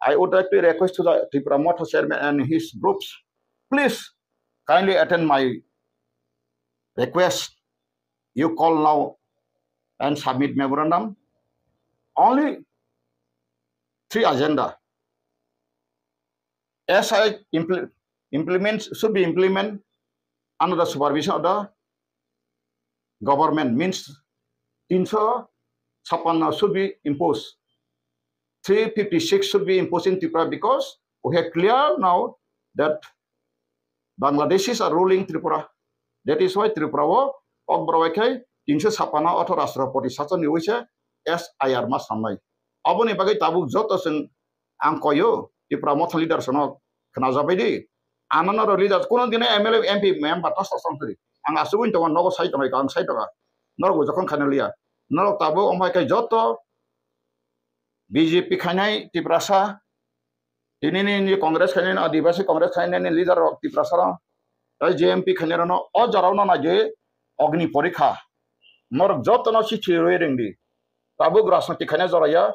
I would like to request to the Tripura Motha chairman and his groups, please kindly attend my request. You call now and submit memorandum. Only three agenda. S I impl-, implements, should be implement under the supervision of the government, means tinsho chappanna should be imposed. Three fifty-six should be imposed in Tripura because we have clear now that Bangladeshis are ruling Tripura. That is why Tripura o kok borok bai khai tinsho chappanna otho Rashtrapati Sashan ni uise S I R ma samnai. Aboni bagwi tabuk joto chwng ang koyo Tripura Motha leaders no khnajabai di. Ano norok leader, kuno dino M L A, M P member ta sasang twi. Ang asugwi tongo, nogo sai tongo, ang sai tongo. Norok bo jokhon khaina liya. Norok tabuk omo hai khe joto B J P khainai Tiprasa, tini ni, ni Congress khainai, Adibasi Congress khainai ni leader rok Tiprasa rok, tei J M P khainai rok no o jora o no nai je Agni Porikha. Norok joto no chithi rwi ring di. Tabuk rajniti khaina jora ya,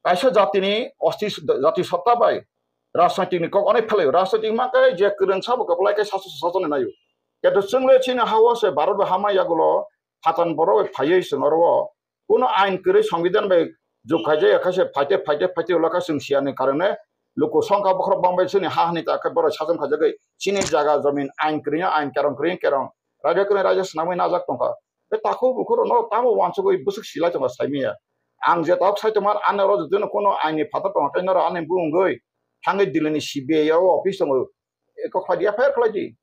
kaisa jati ni osti, jati sotta bai rajniti ni kok onek phelai o. Rajniti ma khe je kwrwng sabo kwplai khe sasu sasu ni nai o. Keto chwng le chini ha o se Bharat bai hama yagulo Hatan borok bai phaiwi chwng oro o kuno ain kwrwi songbidan bai juk khaijak ya khe se phaite phaite phaite ulo khe chwng siya ni karone luku songkha bokhorok bang bai chini ha hani ta khe borok sason khaijagwi chini jaga jomin ain kwrwi ain kerong kwrwi kerong raja kwrwi raja swnamwi najak tongkha. Be takhuk bukhuk rok no tamo wansugwi bwswk silai tongkha saimanya. Ang je tok sai tongmar ani oro jotono kuno ain ni phatar tongo tei norok ani bumungwi thangwi Delhi ni C B I o office tongo. Eko khlai di, F I R khlai di.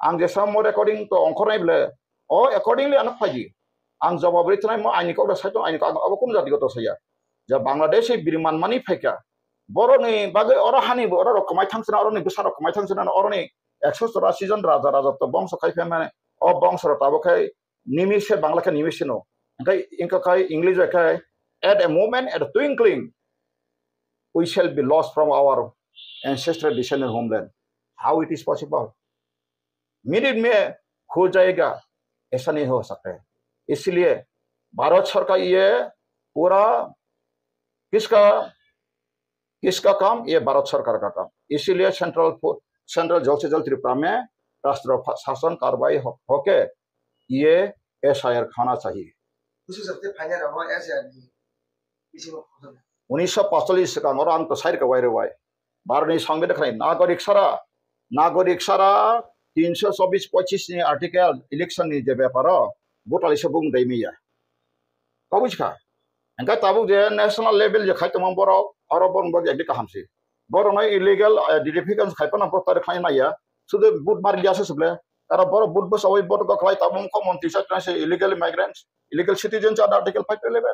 Ang je samo recording to ongkhornai ble, o accordingly ano khlai di. Ang jawab ri twnai mo aini kok da sai tong, aini kok abo kunu jati goto saya. Ja Bangladesh biri manmani phaika. Boroni bagwi oro hani bo oro rok kwmai thangsina, oroni bwsa rok kwmai thangsina, oroni ekso chorasi jon raja raja to bongso khai phaimani, o bongso rok tabuk khai nimise Bangla khe nimise no. Hingkai, hingka khai English bai khai, "At a moment, at a twinkling, we shall be lost from our ancestral descendant homeland." How it is possible? Minute में खो जाएगा, ऐसा नहीं हो सकता है। इसलिए भारत सरकार ये पूरा किसका, किसका काम? ये भारत सरकार का काम। इसीलिए सेंट्रल फो-, सेंट्रल जल्द से जल्द त्रिपुरा में राष्ट्र फा-, शासन कार्रवाई हो, होके ये S I R खाना चाहिए। Bwswk sakte phainai rokno S I R ni bisingo khojak. Unisho pacholish swkang oro ang to sai rwkha wairwi wai. Bharotni Songbidan khnai nagorik sara, nagorik sara tinsho chobbish pochish ni article election ni je bepar o botali se bung dai miya. Kabui kha. Hingke tabuk je national level je khai tongma borok, oro borok bo ekdi kaham se. Borok no illegal identification khai phano borok tari khlai maya. Sudu vote mari liya se suble. Aro borok vote bwsawui vote go khlai tabuk kho montri sa se illegal migrants, illegal citizens under article five eleven.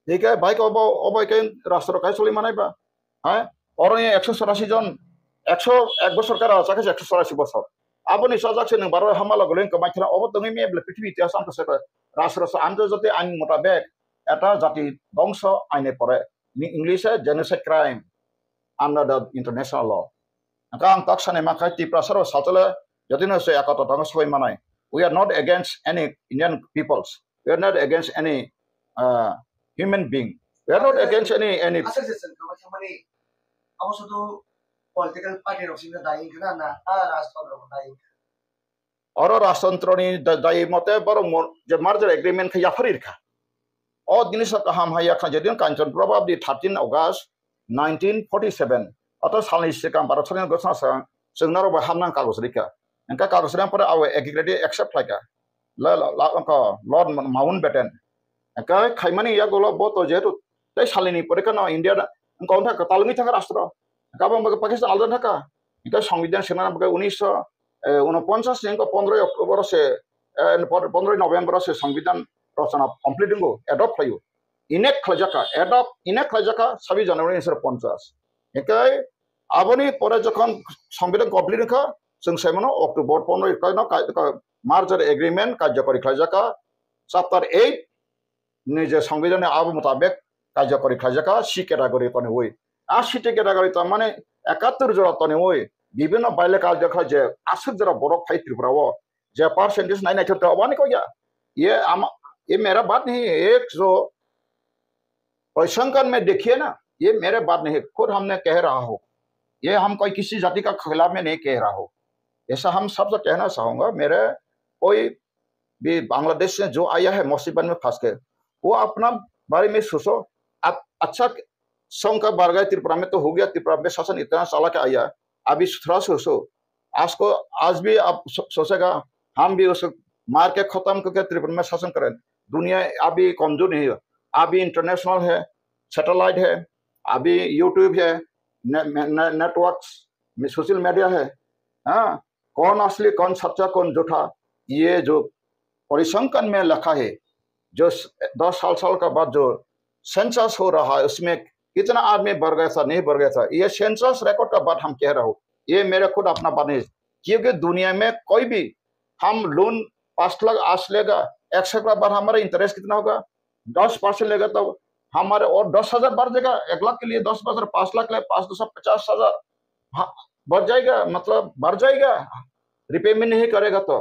Hingke bai ko obo, obo ke rastro kai soli manai ba. Ha? Oro ni ekso chorasi jon, ekso ek bosor kara chakhe ekso chorasi bosor. Aboni chajak se nwng baro hamala goleng kwmai kheno obo tongwi me ble prithibi itihas ang khe rastro sa anto jate ain mutabek eta jati dongso aine pore. Ni English e genocide crime under the international law. Hingke ang tak sani mankha Tiprasa rok saltole jotino se ekotro tongwi sogwi manai. We are not against any Indian peoples. We are not against any uh, human being. We are not against any any. Aswk se chwng kwbangkha mani abo sudu political party rok sino dai wngkha na, na ta rajtantro bo dai wngkha. Oro rajtantroni da-, dai mote borok mo-, je merger agreement khe yaphari rikha. O jinisa kaham hai yakha jedin Kanchan Prabha di thirteen August nineteen forty seven. Oto salni sikang Bharat Sarkar gosna sa chwng norok bai hamnang kagoj rikha. Engka kagoj rikha pore abo agreement accept khlaikha. La, la, la, engka Lord Mountbatten. Engka khaimani yagulo bo to jehetu tei salini pore kheno India da engka ontha kwtal wngwi thangkha rastro. Engka bo Pakistan alda thangkha. Engka Songbidan sengna bagwi unisho, eh, unoponchas ni engka pondroi October se, eh, pon-, pondroi November se Songbidan rochona complete wngo, adopt khlaio. Enact khlaijak kha, adopt, enact khlaijak kha sabbish January unisho ponchas. Engka aboni pore jokhon Songbidan complete wngkha, chwng saimano October pondroi kaino ka-, ka-, merger agreement karjakori khlaijak kha, chapter eight ni je Songbidan ni abo mutabek karjakori khlaijak kha C category toniwi. A C category tongmani ekattor jora toniwi bibhinno baile karjakha je aswk jora borok phai Tripura o je percentage nai naithok ta wani kok ya. Ye ama, ye mera baat nahi hai, ek jo परिसंख्यान में देखिए ना, ये मेरे बात नहीं, खुद हमने कह रहा हूँ, ये हम कोई किसी जाति का खिलाफ में नहीं कह रहा हूँ, ऐसा हम सबसे कहना चाहूंगा। मेरे कोई भी बांग्लादेश से जो आया है मुसीबत में फंस के, वो अपना बारे में सोचो। आप अच्छा शौक का बढ़ गया, त्रिपुरा में तो हो गया, त्रिपुरा में शासन इतना चाला के आया, अभी थोड़ा सोचो। आज को, आज भी आप सो-, सोचेगा, हम भी उसको मार के खत्म करके त्रिपुरा में शासन करें। दुनिया अभी कमजोर नहीं है, अभी इंटरनेशनल है, सैटेलाइट है, अभी यूट्यूब है, ने-, ने-, ने-, नेटवर्क्स, सोशल मीडिया है। हाँ, कौन असली, कौन सच्चा, कौन झूठा, ये जो परिसंख्यान में लिखा है, जो स-, दस साल, साल का बाद जो सेंसस हो रहा है, उसमें कितना आदमी बढ़ गया था, नहीं बढ़ गया था, ये सेंसस रिकॉर्ड का बात हम कह रहा हूँ। ये मेरे खुद अपना बने, क्योंकि दुनिया में कोई भी हम लोन पाँच लाख आठ लेगा, एक सौ लाख बार हमारा इंटरेस्ट कितना होगा? दस परसेंट लेगा। तो हमारे और दस हजार बढ़ जाएगा, एक लाख के लिए दस परसेंट, पाँच लाख ले पाँच दस पचास हजार, हाँ, बढ़ जाएगा, मतलब बढ़ जाएगा, रिपेमेंट नहीं करेगा तो।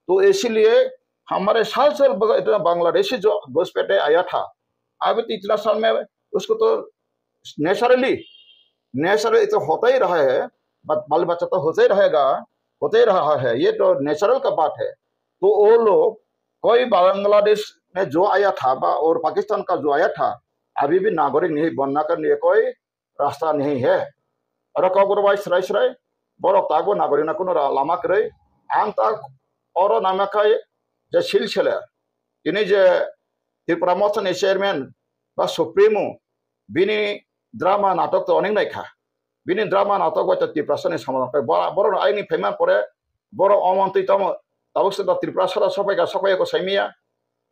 तो इसीलिए हमारे साल साल बग-, इतना बांग्लादेशी जो घुसपैठे आया था, अभी तो इतना साल में उसको तो नेचुरली, नेचुरली तो होता ही रहा है, बट बाल बच्चा तो होता ही रहेगा, होता ही रहा है, ये तो नेचुरल का बात है। तो वो लोग, कोई बांग्लादेश में जो आया था बा और पाकिस्तान का जो आया था, अभी भी नागरिक नहीं बनना का लिए कोई रास्ता नहीं है। Oro kokborok bai srai srai, borok tago nagorik no kuno ra-, lama kwrwi. Ang ta oro namakhai je silsile, tini je Tipra Motha ni chairman ba supremo, bini drama natok to onek naikha. Bini drama natok bai to Tiprasa ni somodan kai. Bo-, borok no ayni phaima pore borok omontwi tamo tabuk se to Tiprasa da sopai ka sopai ko saimiya.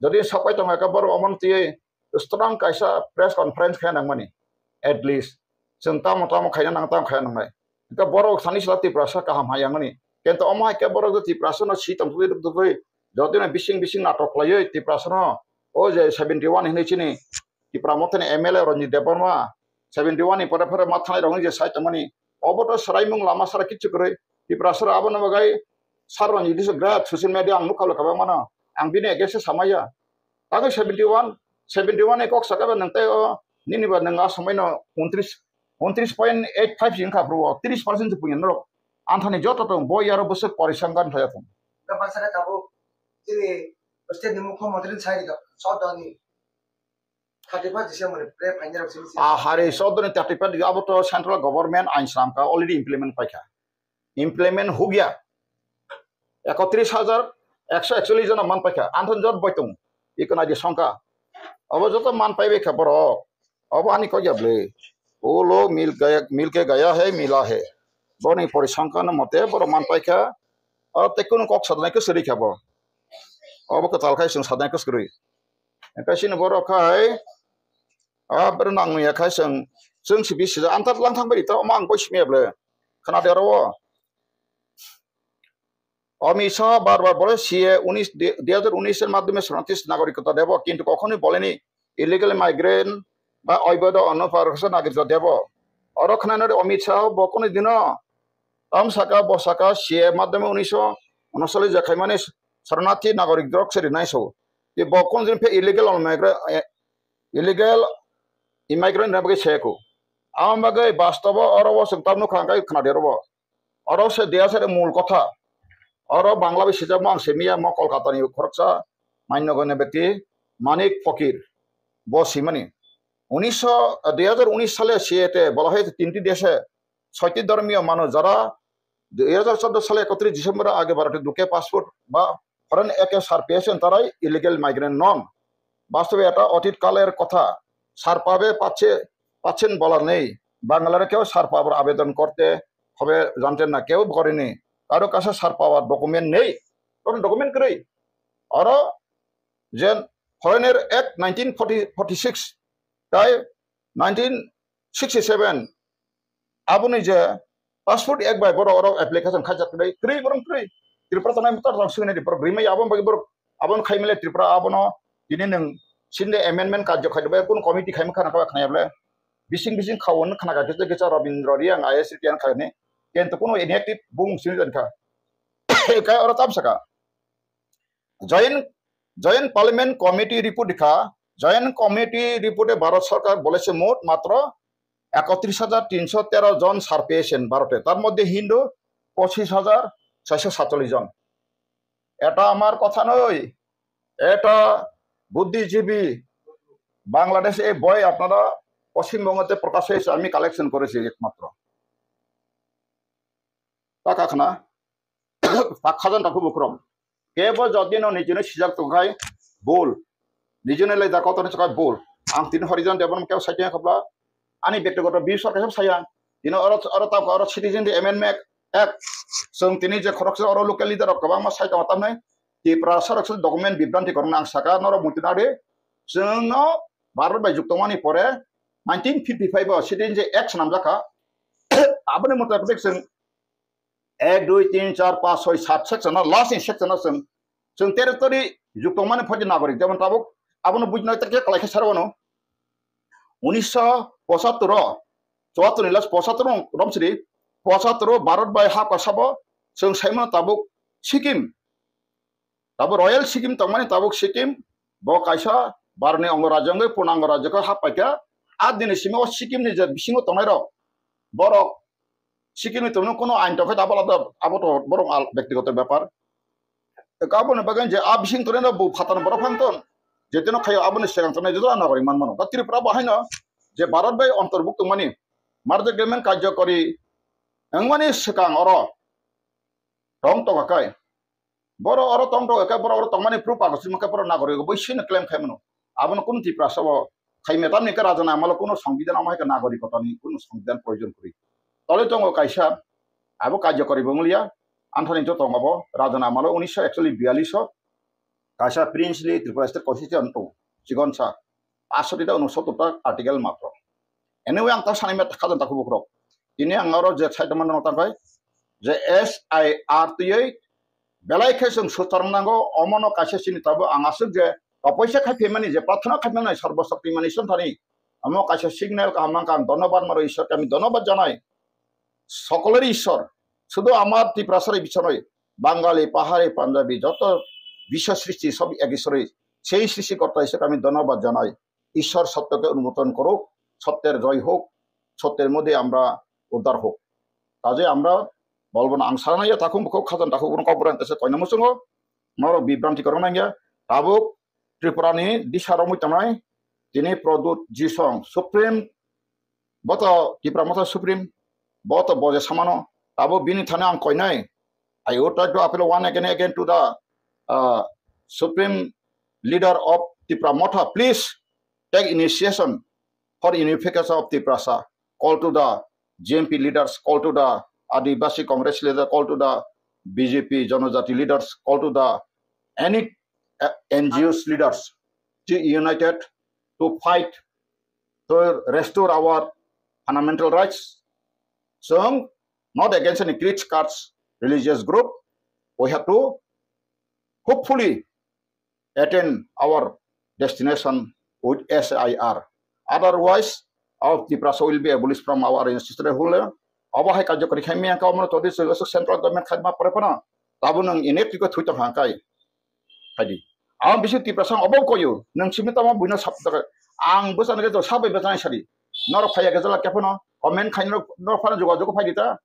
Jodi sopai tong ka borok omontwi strong kaisa press conference khe nangmani, at least. Chwng tamo tamo khaina nang, tamo khaina nangnai. Hwnkhe borok sani sila Tiprasa kaham hai yangmani. Kento omo hai khe borok Tiprasa no si tongtwi rwktwi, jotino bising bising natok khlaiwi Tiprasa no, o je seventy one hinwi chini Tipra Motha ni M L A Ranjit Debbarma, seventy one ni pore pore ma thanai rok je sai tongmani, obo to swraimung lama sara kichu kwrwi. Tiprasa abono bagwi sar Ranjit is great, social media ang nukha lo kabang mano, ang bini against samaya. Tagwi seventy one, seventy one ni kok saka ba nang tei o nini ba nang a somai no untris, untris point eight five jing kha bro, tris percent se punya norok. Anthani joto tong bo yaro bwswk pori sanggan thaya tong. Ka baksa ka tabuk chini state ni mukhyamantri ni sai ri ka sodoni thirty first December ni pre final rok simi. Ah, hari sodoni thirty first abo to central government ain slam ka already implement paikha. Implement hugya. Ekotris hajar ekso ekchollis jona man paikha. Anthon jot boitung. Ikona di songka. Abo joto man paibai kha borok. Abo ani kok ya ble. Ulo mil gaya, mil ke gaya hai mila hai. Boni pori songka no mote borok man paikha. Aro te kunu kok sadnai ke seri kha bo. Abo kwtal khai sung sadnai ke seri. Kaisini borok khai. Abro nang ya khai sung. Sung si bisi antat lang thang bai to mang boi simi ble. Khana de ro. Amit শাহ বারবার বলে সিএ উনিশ, দুই হাজার উনিশের মাধ্যমে শরণার্থী নাগরিকত্ব দেব, কিন্তু কখনোই বলেনি ইলিগাল মাইগ্রেন্ট বা অবৈধ অনুপ্রবেশকারী নাগরিকত্ব দেব। Oro khwnanani Amit Shah bo kunu dino tam saka bo saka C A A মাধ্যমে উনিশশো ঊনচল্লিশ je khaimani শরণার্থী নাগরিক drok se rinai so. Bo kunu din phe illegal migrant, illegal immigrant na bagwi se ko. Amo bagwi bastobo oro o chwng tam nukha hwnkhe khwnadi oro bo. Oro se deya se mul kotha. Oro Bangla bai sijakma ang simiya mo Kolkata ni khoroksa manyogone bekti Manik Phokir. Bo simani. উনিশশো, দুই হাজার উনিশ সালে সিএতে বলা হয়েছে তিনটি দেশে ছয়টি ধর্মীয় মানুষ যারা দুই হাজার চোদ্দ সালে একত্রিশ ডিসেম্বরের আগে ভারতে ঢুকে পাসপোর্ট বা ফরেন একে সার পেয়েছেন তারাই ইলিগেল মাইগ্রেন্ট নন। বাস্তবে এটা অতীত কালের কথা। সার পাবে পাচ্ছে, পাচ্ছেন বলার নেই। বাংলার কেউ সার পাবার আবেদন করতে হবে জানতেন না, কেউ করেনি। কারো কাছে সার পাওয়ার ডকুমেন্ট নেই, কোনো ডকুমেন্ট নেই। Oro jen foreigner act nineteen forty, forty six tai nineteen sixty seven aboni je passport ek bai borok oro application khaijak kwrwi, kwrwi borok kwrwi. Tripura tongnai motor rok swngni borok rwmai abo bagwi borok abono khaimale Tripura abono tini nwng sinde amendment karjo khaijak bai kun committee khaima khana kaba khnaya bole. Bising bising khaun khana kha kisa kisa Rabindra Reang I A S tiyan khaini. Kento kuno inactive bung sini dan kha. Kai oro tam saka. Joint, Joint Parliament Committee report dikha, Joint Committee report e Bharat Sarkar bolese mot matro একত্রিশ হাজার তিনশো তেরো জন সার পেয়েছেন ভারতে, তার মধ্যে হিন্দু পঁচিশ হাজার ছয়শো সাতচল্লিশ জন। এটা আমার কথা নয়, এটা বুদ্ধিজীবী বাংলাদেশ এই বই আপনারা পশ্চিমবঙ্গতে প্রকাশ হয়েছে, আমি কালেকশন করেছি একমাত্র। Taka khna. Tak khajan takhu bukrok. Kebo jodino nijino sijak tongkhai bol. Nijino lai da kotor chakai bol. Ang tini horijan debon kebo sai tong khobla. Ani bektigoto views kaisa saya. Tini oro, oro tak oro citizen di amendment act. Song tini je khorok oro local leader rok kwbangma sai tong tamnai. Tipra sarok se document bibranti korna ang saka noro muti nade. Song no Bharat bai juk tongmani pore nineteen fifty five o citizen je act swnamjakha. Aboni motabik song ek, dui, tin, char, panch, soi, sat section no, last ni section no chwng, chwng territory juk tongmani phaidi nagorik, jemon tabuk abono bujinai ta khe kwlai khe saro wano. Unisho pochattor o, chuattor ni last pochattor o romsiri, pochattor o Bharat bai ha kosabo chwng saimano tabuk Sikkim, tabuk Royal Sikkim tongmani tabuk Sikkim, bo kaisa Bharat ni ongo rajyo wngwi purnango rajyo khe hap paikha. A dini simi o Sikkim ni je bisingo tongnai rok, borok Sikkim ni tongmani kuno ain tongkhe abo alada, abo to borok al-, bektigoto bepar. Aboni bagwi je a bising tongnai no bo phatano borok phang ton, je teno khayo aboni swkang tongnai joto nagorik man mano. Da Tripura bo haino je Bharat bai ontorbuk tongmani, merger agreement karjokori wngmani swkang oro tong tongkha kai. Borok oro tong tongkha kai, borok oro tongmani proof kagoz sima khe borok nagorik bo sino claim khai mano. Abono kunu Tiprasa bo khai mano, tamni hwnkhe Raja ni amalo kunu songbidan amo hai khe nagorikotani kunu songbidan proyojon kwrwi. Tole tongo kaisa, abo karjokori bo wngya, anthani joto tongo bo Raja ni amalo unisho actually biyalish o kaisa princely Tripura state constitution tongo, chikonsa paanch soti ta unosottor ta article matro. Anyway, ang ta sanai me khajang takhuk bukrok. Tini ang oro je side mano tangkai je S I R twiwi belai khe chwng suthar nango, omono kaisa chini tabuk ang aswk je kapoisa khai phaimani, je prarthana khai phaimani Sarbo Shaktiman Ishwar thani, omo kaisa signal kaham nangkha, ang dhonnobad maro Ishwar khe, ami dhonnobad janai. Sokolor Ishwar, শুধু আমার ত্রিপুরাসারে বিষয় নয়, বাঙালি, পাহাড়ি, পাঞ্জাবি, যত বিশ্ব সৃষ্টি সব এক ঈশ্বরই, সেই সৃষ্টিকর্তা ঈশ্বরকে আমি ধন্যবাদ জানাই। ঈশ্বর সত্যকে উন্মোচন করুক, সত্যের জয় হোক, সত্যের মধ্যে আমরা উদ্ধার হোক। কাজে আমরা বলবো না, ang sana ya takhuk bukhuk khajang takhuk bukhuk kok borok tesa koina muchungo, norok bibranti korok nangya, tabuk Tripura ni disa romwi tongnai, tini Pradyut Jisong Supreme, boto Tipra Motha Supreme, boto boje samano, tabuk bini thani ang koinai. I would like to appeal one again, again to the, uh, Supreme Leader of Tipra Motha, please take initiation for unification of Tiprasa. Call to the G M P leaders, call to the Adivasi Congress leader, call to the B J P Janajati leaders, call to the any, uh, N G Os leaders to united to fight to restore our fundamental rights. So, not against any creed, caste, religious group. We have to hopefully attain our destination with S I R. Otherwise, our Tiprasa will be abolished from our ancestral homeland. Abo hai karjokori khai miyang ka omono todi se central government khai ma pore phano. Tabuk nang ini tiko thui tong hang kai. Hai di. Ang bisi Tiprasa obo koyo. Nang simi tamo buino sap ta. Ang bwsano ke to sabai bwsano sadi. Norok phaiya ke jala kephano comment khai norok phano jogajog phai di ta.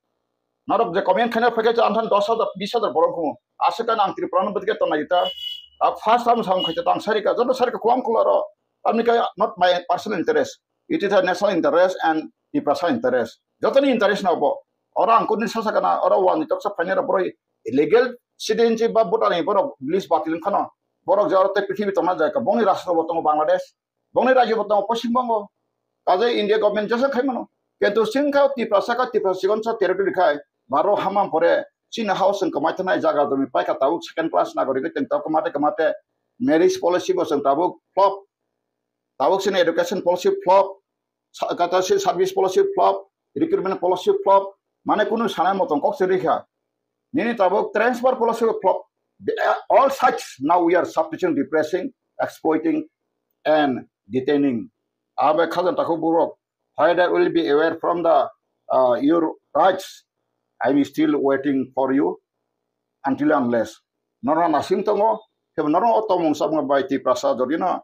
Norok je comment khaina phaikhe, je amthani dos hajar, bis hajar borok humo. Aswk khe ang Tripura no bwtwi khe tong nai ta. A first time sam khaita tang sarika, joto sarika kuam kularo. Tamni khe not my personal interest. It is a national interest and Tiprasa interest. Jotoni interest no bo. Oro ang kuni sasa kana, oro wani toksa phainai rok borok illegal citizenship ba voter ni borok list batil wngkhano. Borok je oro tei prithibi tongna jai ka, bongni rashtra bo tongo Bangladesh. Bongni rajyo bo tongo Poschim Bongo. Kaje India government jesa khai mano. Kintu singkha Tiprasa ka Tiprasa chikonsa territory khai. Baro hamam pore chini house wng kwmai thanai jaga domi paikha tabuk second class nagorik wng tabuk kwmate kwmate marriage policy bo chwng tabuk flop. Tabuk chini education policy flop. Sa-, kata se service policy flop. Recruitment policy flop. Mane kunu sanai motom kok se rikha. Nini tabuk transfer policy flop. The, uh, all such now we are substituting, repressing, exploiting and detaining. Abe khajang takhuk borok. Whether will be aware from the, uh, your rights, I am still waiting for you until unless. Norok nasing tongo, kebo norok o tongmung samung bai Tiprasa jodi no,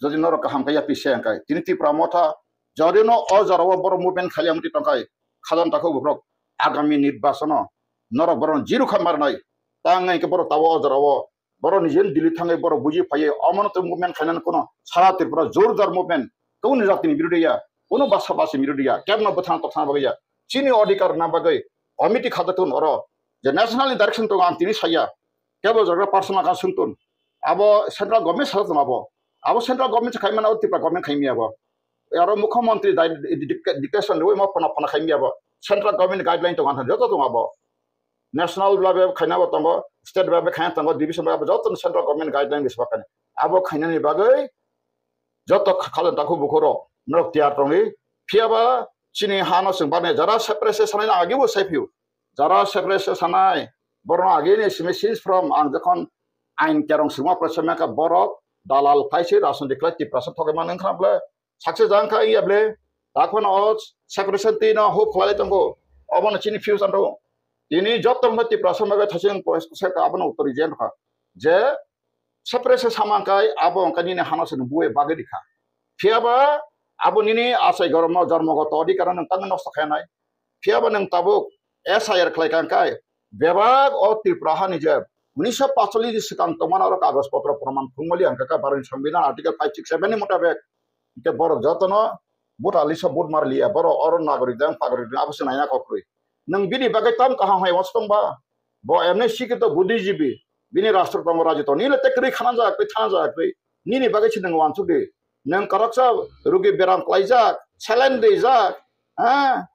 jodi norok kaham kaya pisa angkai. Tini Tipra Motha, jodi no o jora o borok movement khali amti tongkai, khajang takhuk borok agami nirbachon o norok borok zero kha marnai. Tangai ke borok tabo o jora o borok ni jen Delhi thangwi borok buji phaiwi omono tei movement khainani kuno sara Tripura jor jar movement, kunu jatini birodhi ya, kunu basa basi birodhi ya, kebno bwthang tokthang bagwi ya, chini odhikar na bagwi committee khajaktun oro je national ni direction tongo ang tini saya, kebo jagra personal kan sungtun, abo central government sajak tong abo, abo central government se khaimani abo Tripura government khaimya abo, aro mukhyamantri dai-, dictation riwi ma phana phana khaimya abo, central government guideline tongo ang joto tongo abo. National level khaina bo tongo, state level khaina tongo, division level joto central government guideline bising khaina. Abo khainani bagwi joto kha-, khajang takhuk bukhuk rok norok tiyar tongwi. Phiyaba chini hano chwng barnai jara separate se sanai agi bo sai phiyo. Jara separate sanai, borno again is message from ang jokhon ain kerong sima prasama ka borok dalal khaisi rajniti khlai Tiprasa thogwi mano wngkha ble sakse jang kha iya ble takhon o separation twi no hope khlai tongo. Obono chini future ro tini joto no Tiprasa maga thasing ko se ka abono uttor jen kha je separate samang kai abo wngkha nini hano se buwe bagwi rikha. Phiyaba abo nini asai gormo jormogoto adhikar no tang nosto khainai. Phiyaba nwng tabuk S I R khlai kang kai bebak o Tripura hani je unisho pacholish ni swkang tongmani oro kagoj potro proman thwngmali ang kha Bharatni Songbidan article five six seven ni mutabek. Hingke borok jotono vote aliso vote mar liya, borok oro nagorik jang pagorik jang abo se naina kokroi. Nwng bini bagwi tam kaham hai wansukma ba? Bo emne sikito buddhijibi, bini rastro tongo raji tongo, nile te kwrwi khanajak, tei thanajak tei nini bagwi se nwng wansukdi. Nwng koroksa rugi beram klaijak, saline rijak, ha?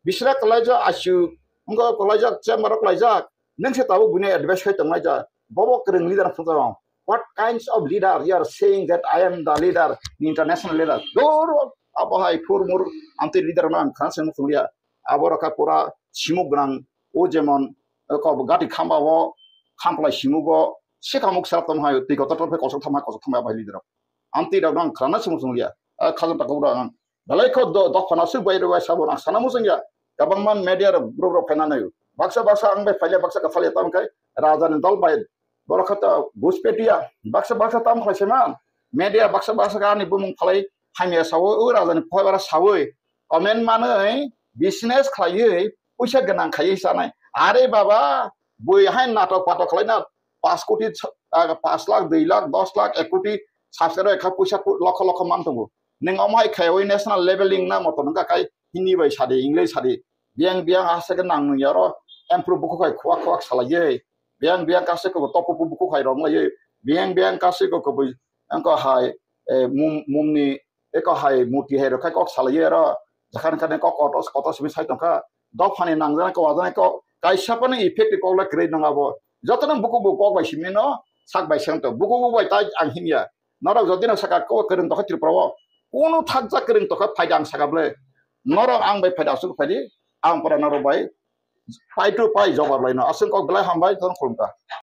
Bisra klaijak, I C U wngkha klaijak, chamber o klaijak, nwng se tabuk buino advice khai tonglaijak, bobo kwrwng leader phunukjak. What kinds of leader you are saying that I am the leader, international leader? Dur, abo hai phur mur, amtwi leader no ang khana se muchung liya. Abo rokha pura simuk gwnang, o jemon, eh, ko gati khamba o, khamplai simuk o, se khamuk sal tong hai, twi kotor tong hai, kosok tong hai, kosok tong hai, abo hai leader rok. Amtwi rok no ang khana se muchung liya. Ah, khajang tako bro ang. Belai kho do, dophano aswk bai rwbai sabo ang sana muchung ya. Kabangma media rok bro bro phaina nayo. Baksa baksa ang bai phaile baksa ka phaile tam khai raja ni dol bai borok kha ta buspetiya. Baksa baksa tam khlai se man. Media baksa baksa ka ani bumung phalai hamya sawo o raja ni phai bara sawi. Comment manwi business khlaiwi puisa gwnang khaiwi sanai. Are baba bui hai natok patok khlaina paanch koti, ah, paanch lakh, dui lakh, dos lakh, ek koti subscriber kha puisa ku-, lokho lokho man tongo. Nwng omo hai khaiwi national leveling na moto nungka kai Hindi bai sadi, English sadi. Biyang biyang ase ke nang nung yaro improve buku khai khuak khuak salaiye. Biyang biyang kase ko topu buku khai rong laiye. Biyang biyang kase ko ko bui angko hai, eh, mum, mumni eko hai murti hai rok khai kok salaiye aro. Jakhan kane kok kotos kotos simi sai tongkha. Dophani nangjana ko wajana ko kaisa phano effect kok la kwrwi nang abo. Jotono buku bo kok bai simi no sak bai seng to. Buku bo bai tai ang hinya. Norok jodi no saka ko kwrwng tokha Tripura o. Kono thakjak kwrwng tokha phaida ang saka ble. Norok ang bai phaida asuk phaidi. Ang pora norok bai pai to pai jawab lai no. Aswk kok belai hambai ton khulumkha.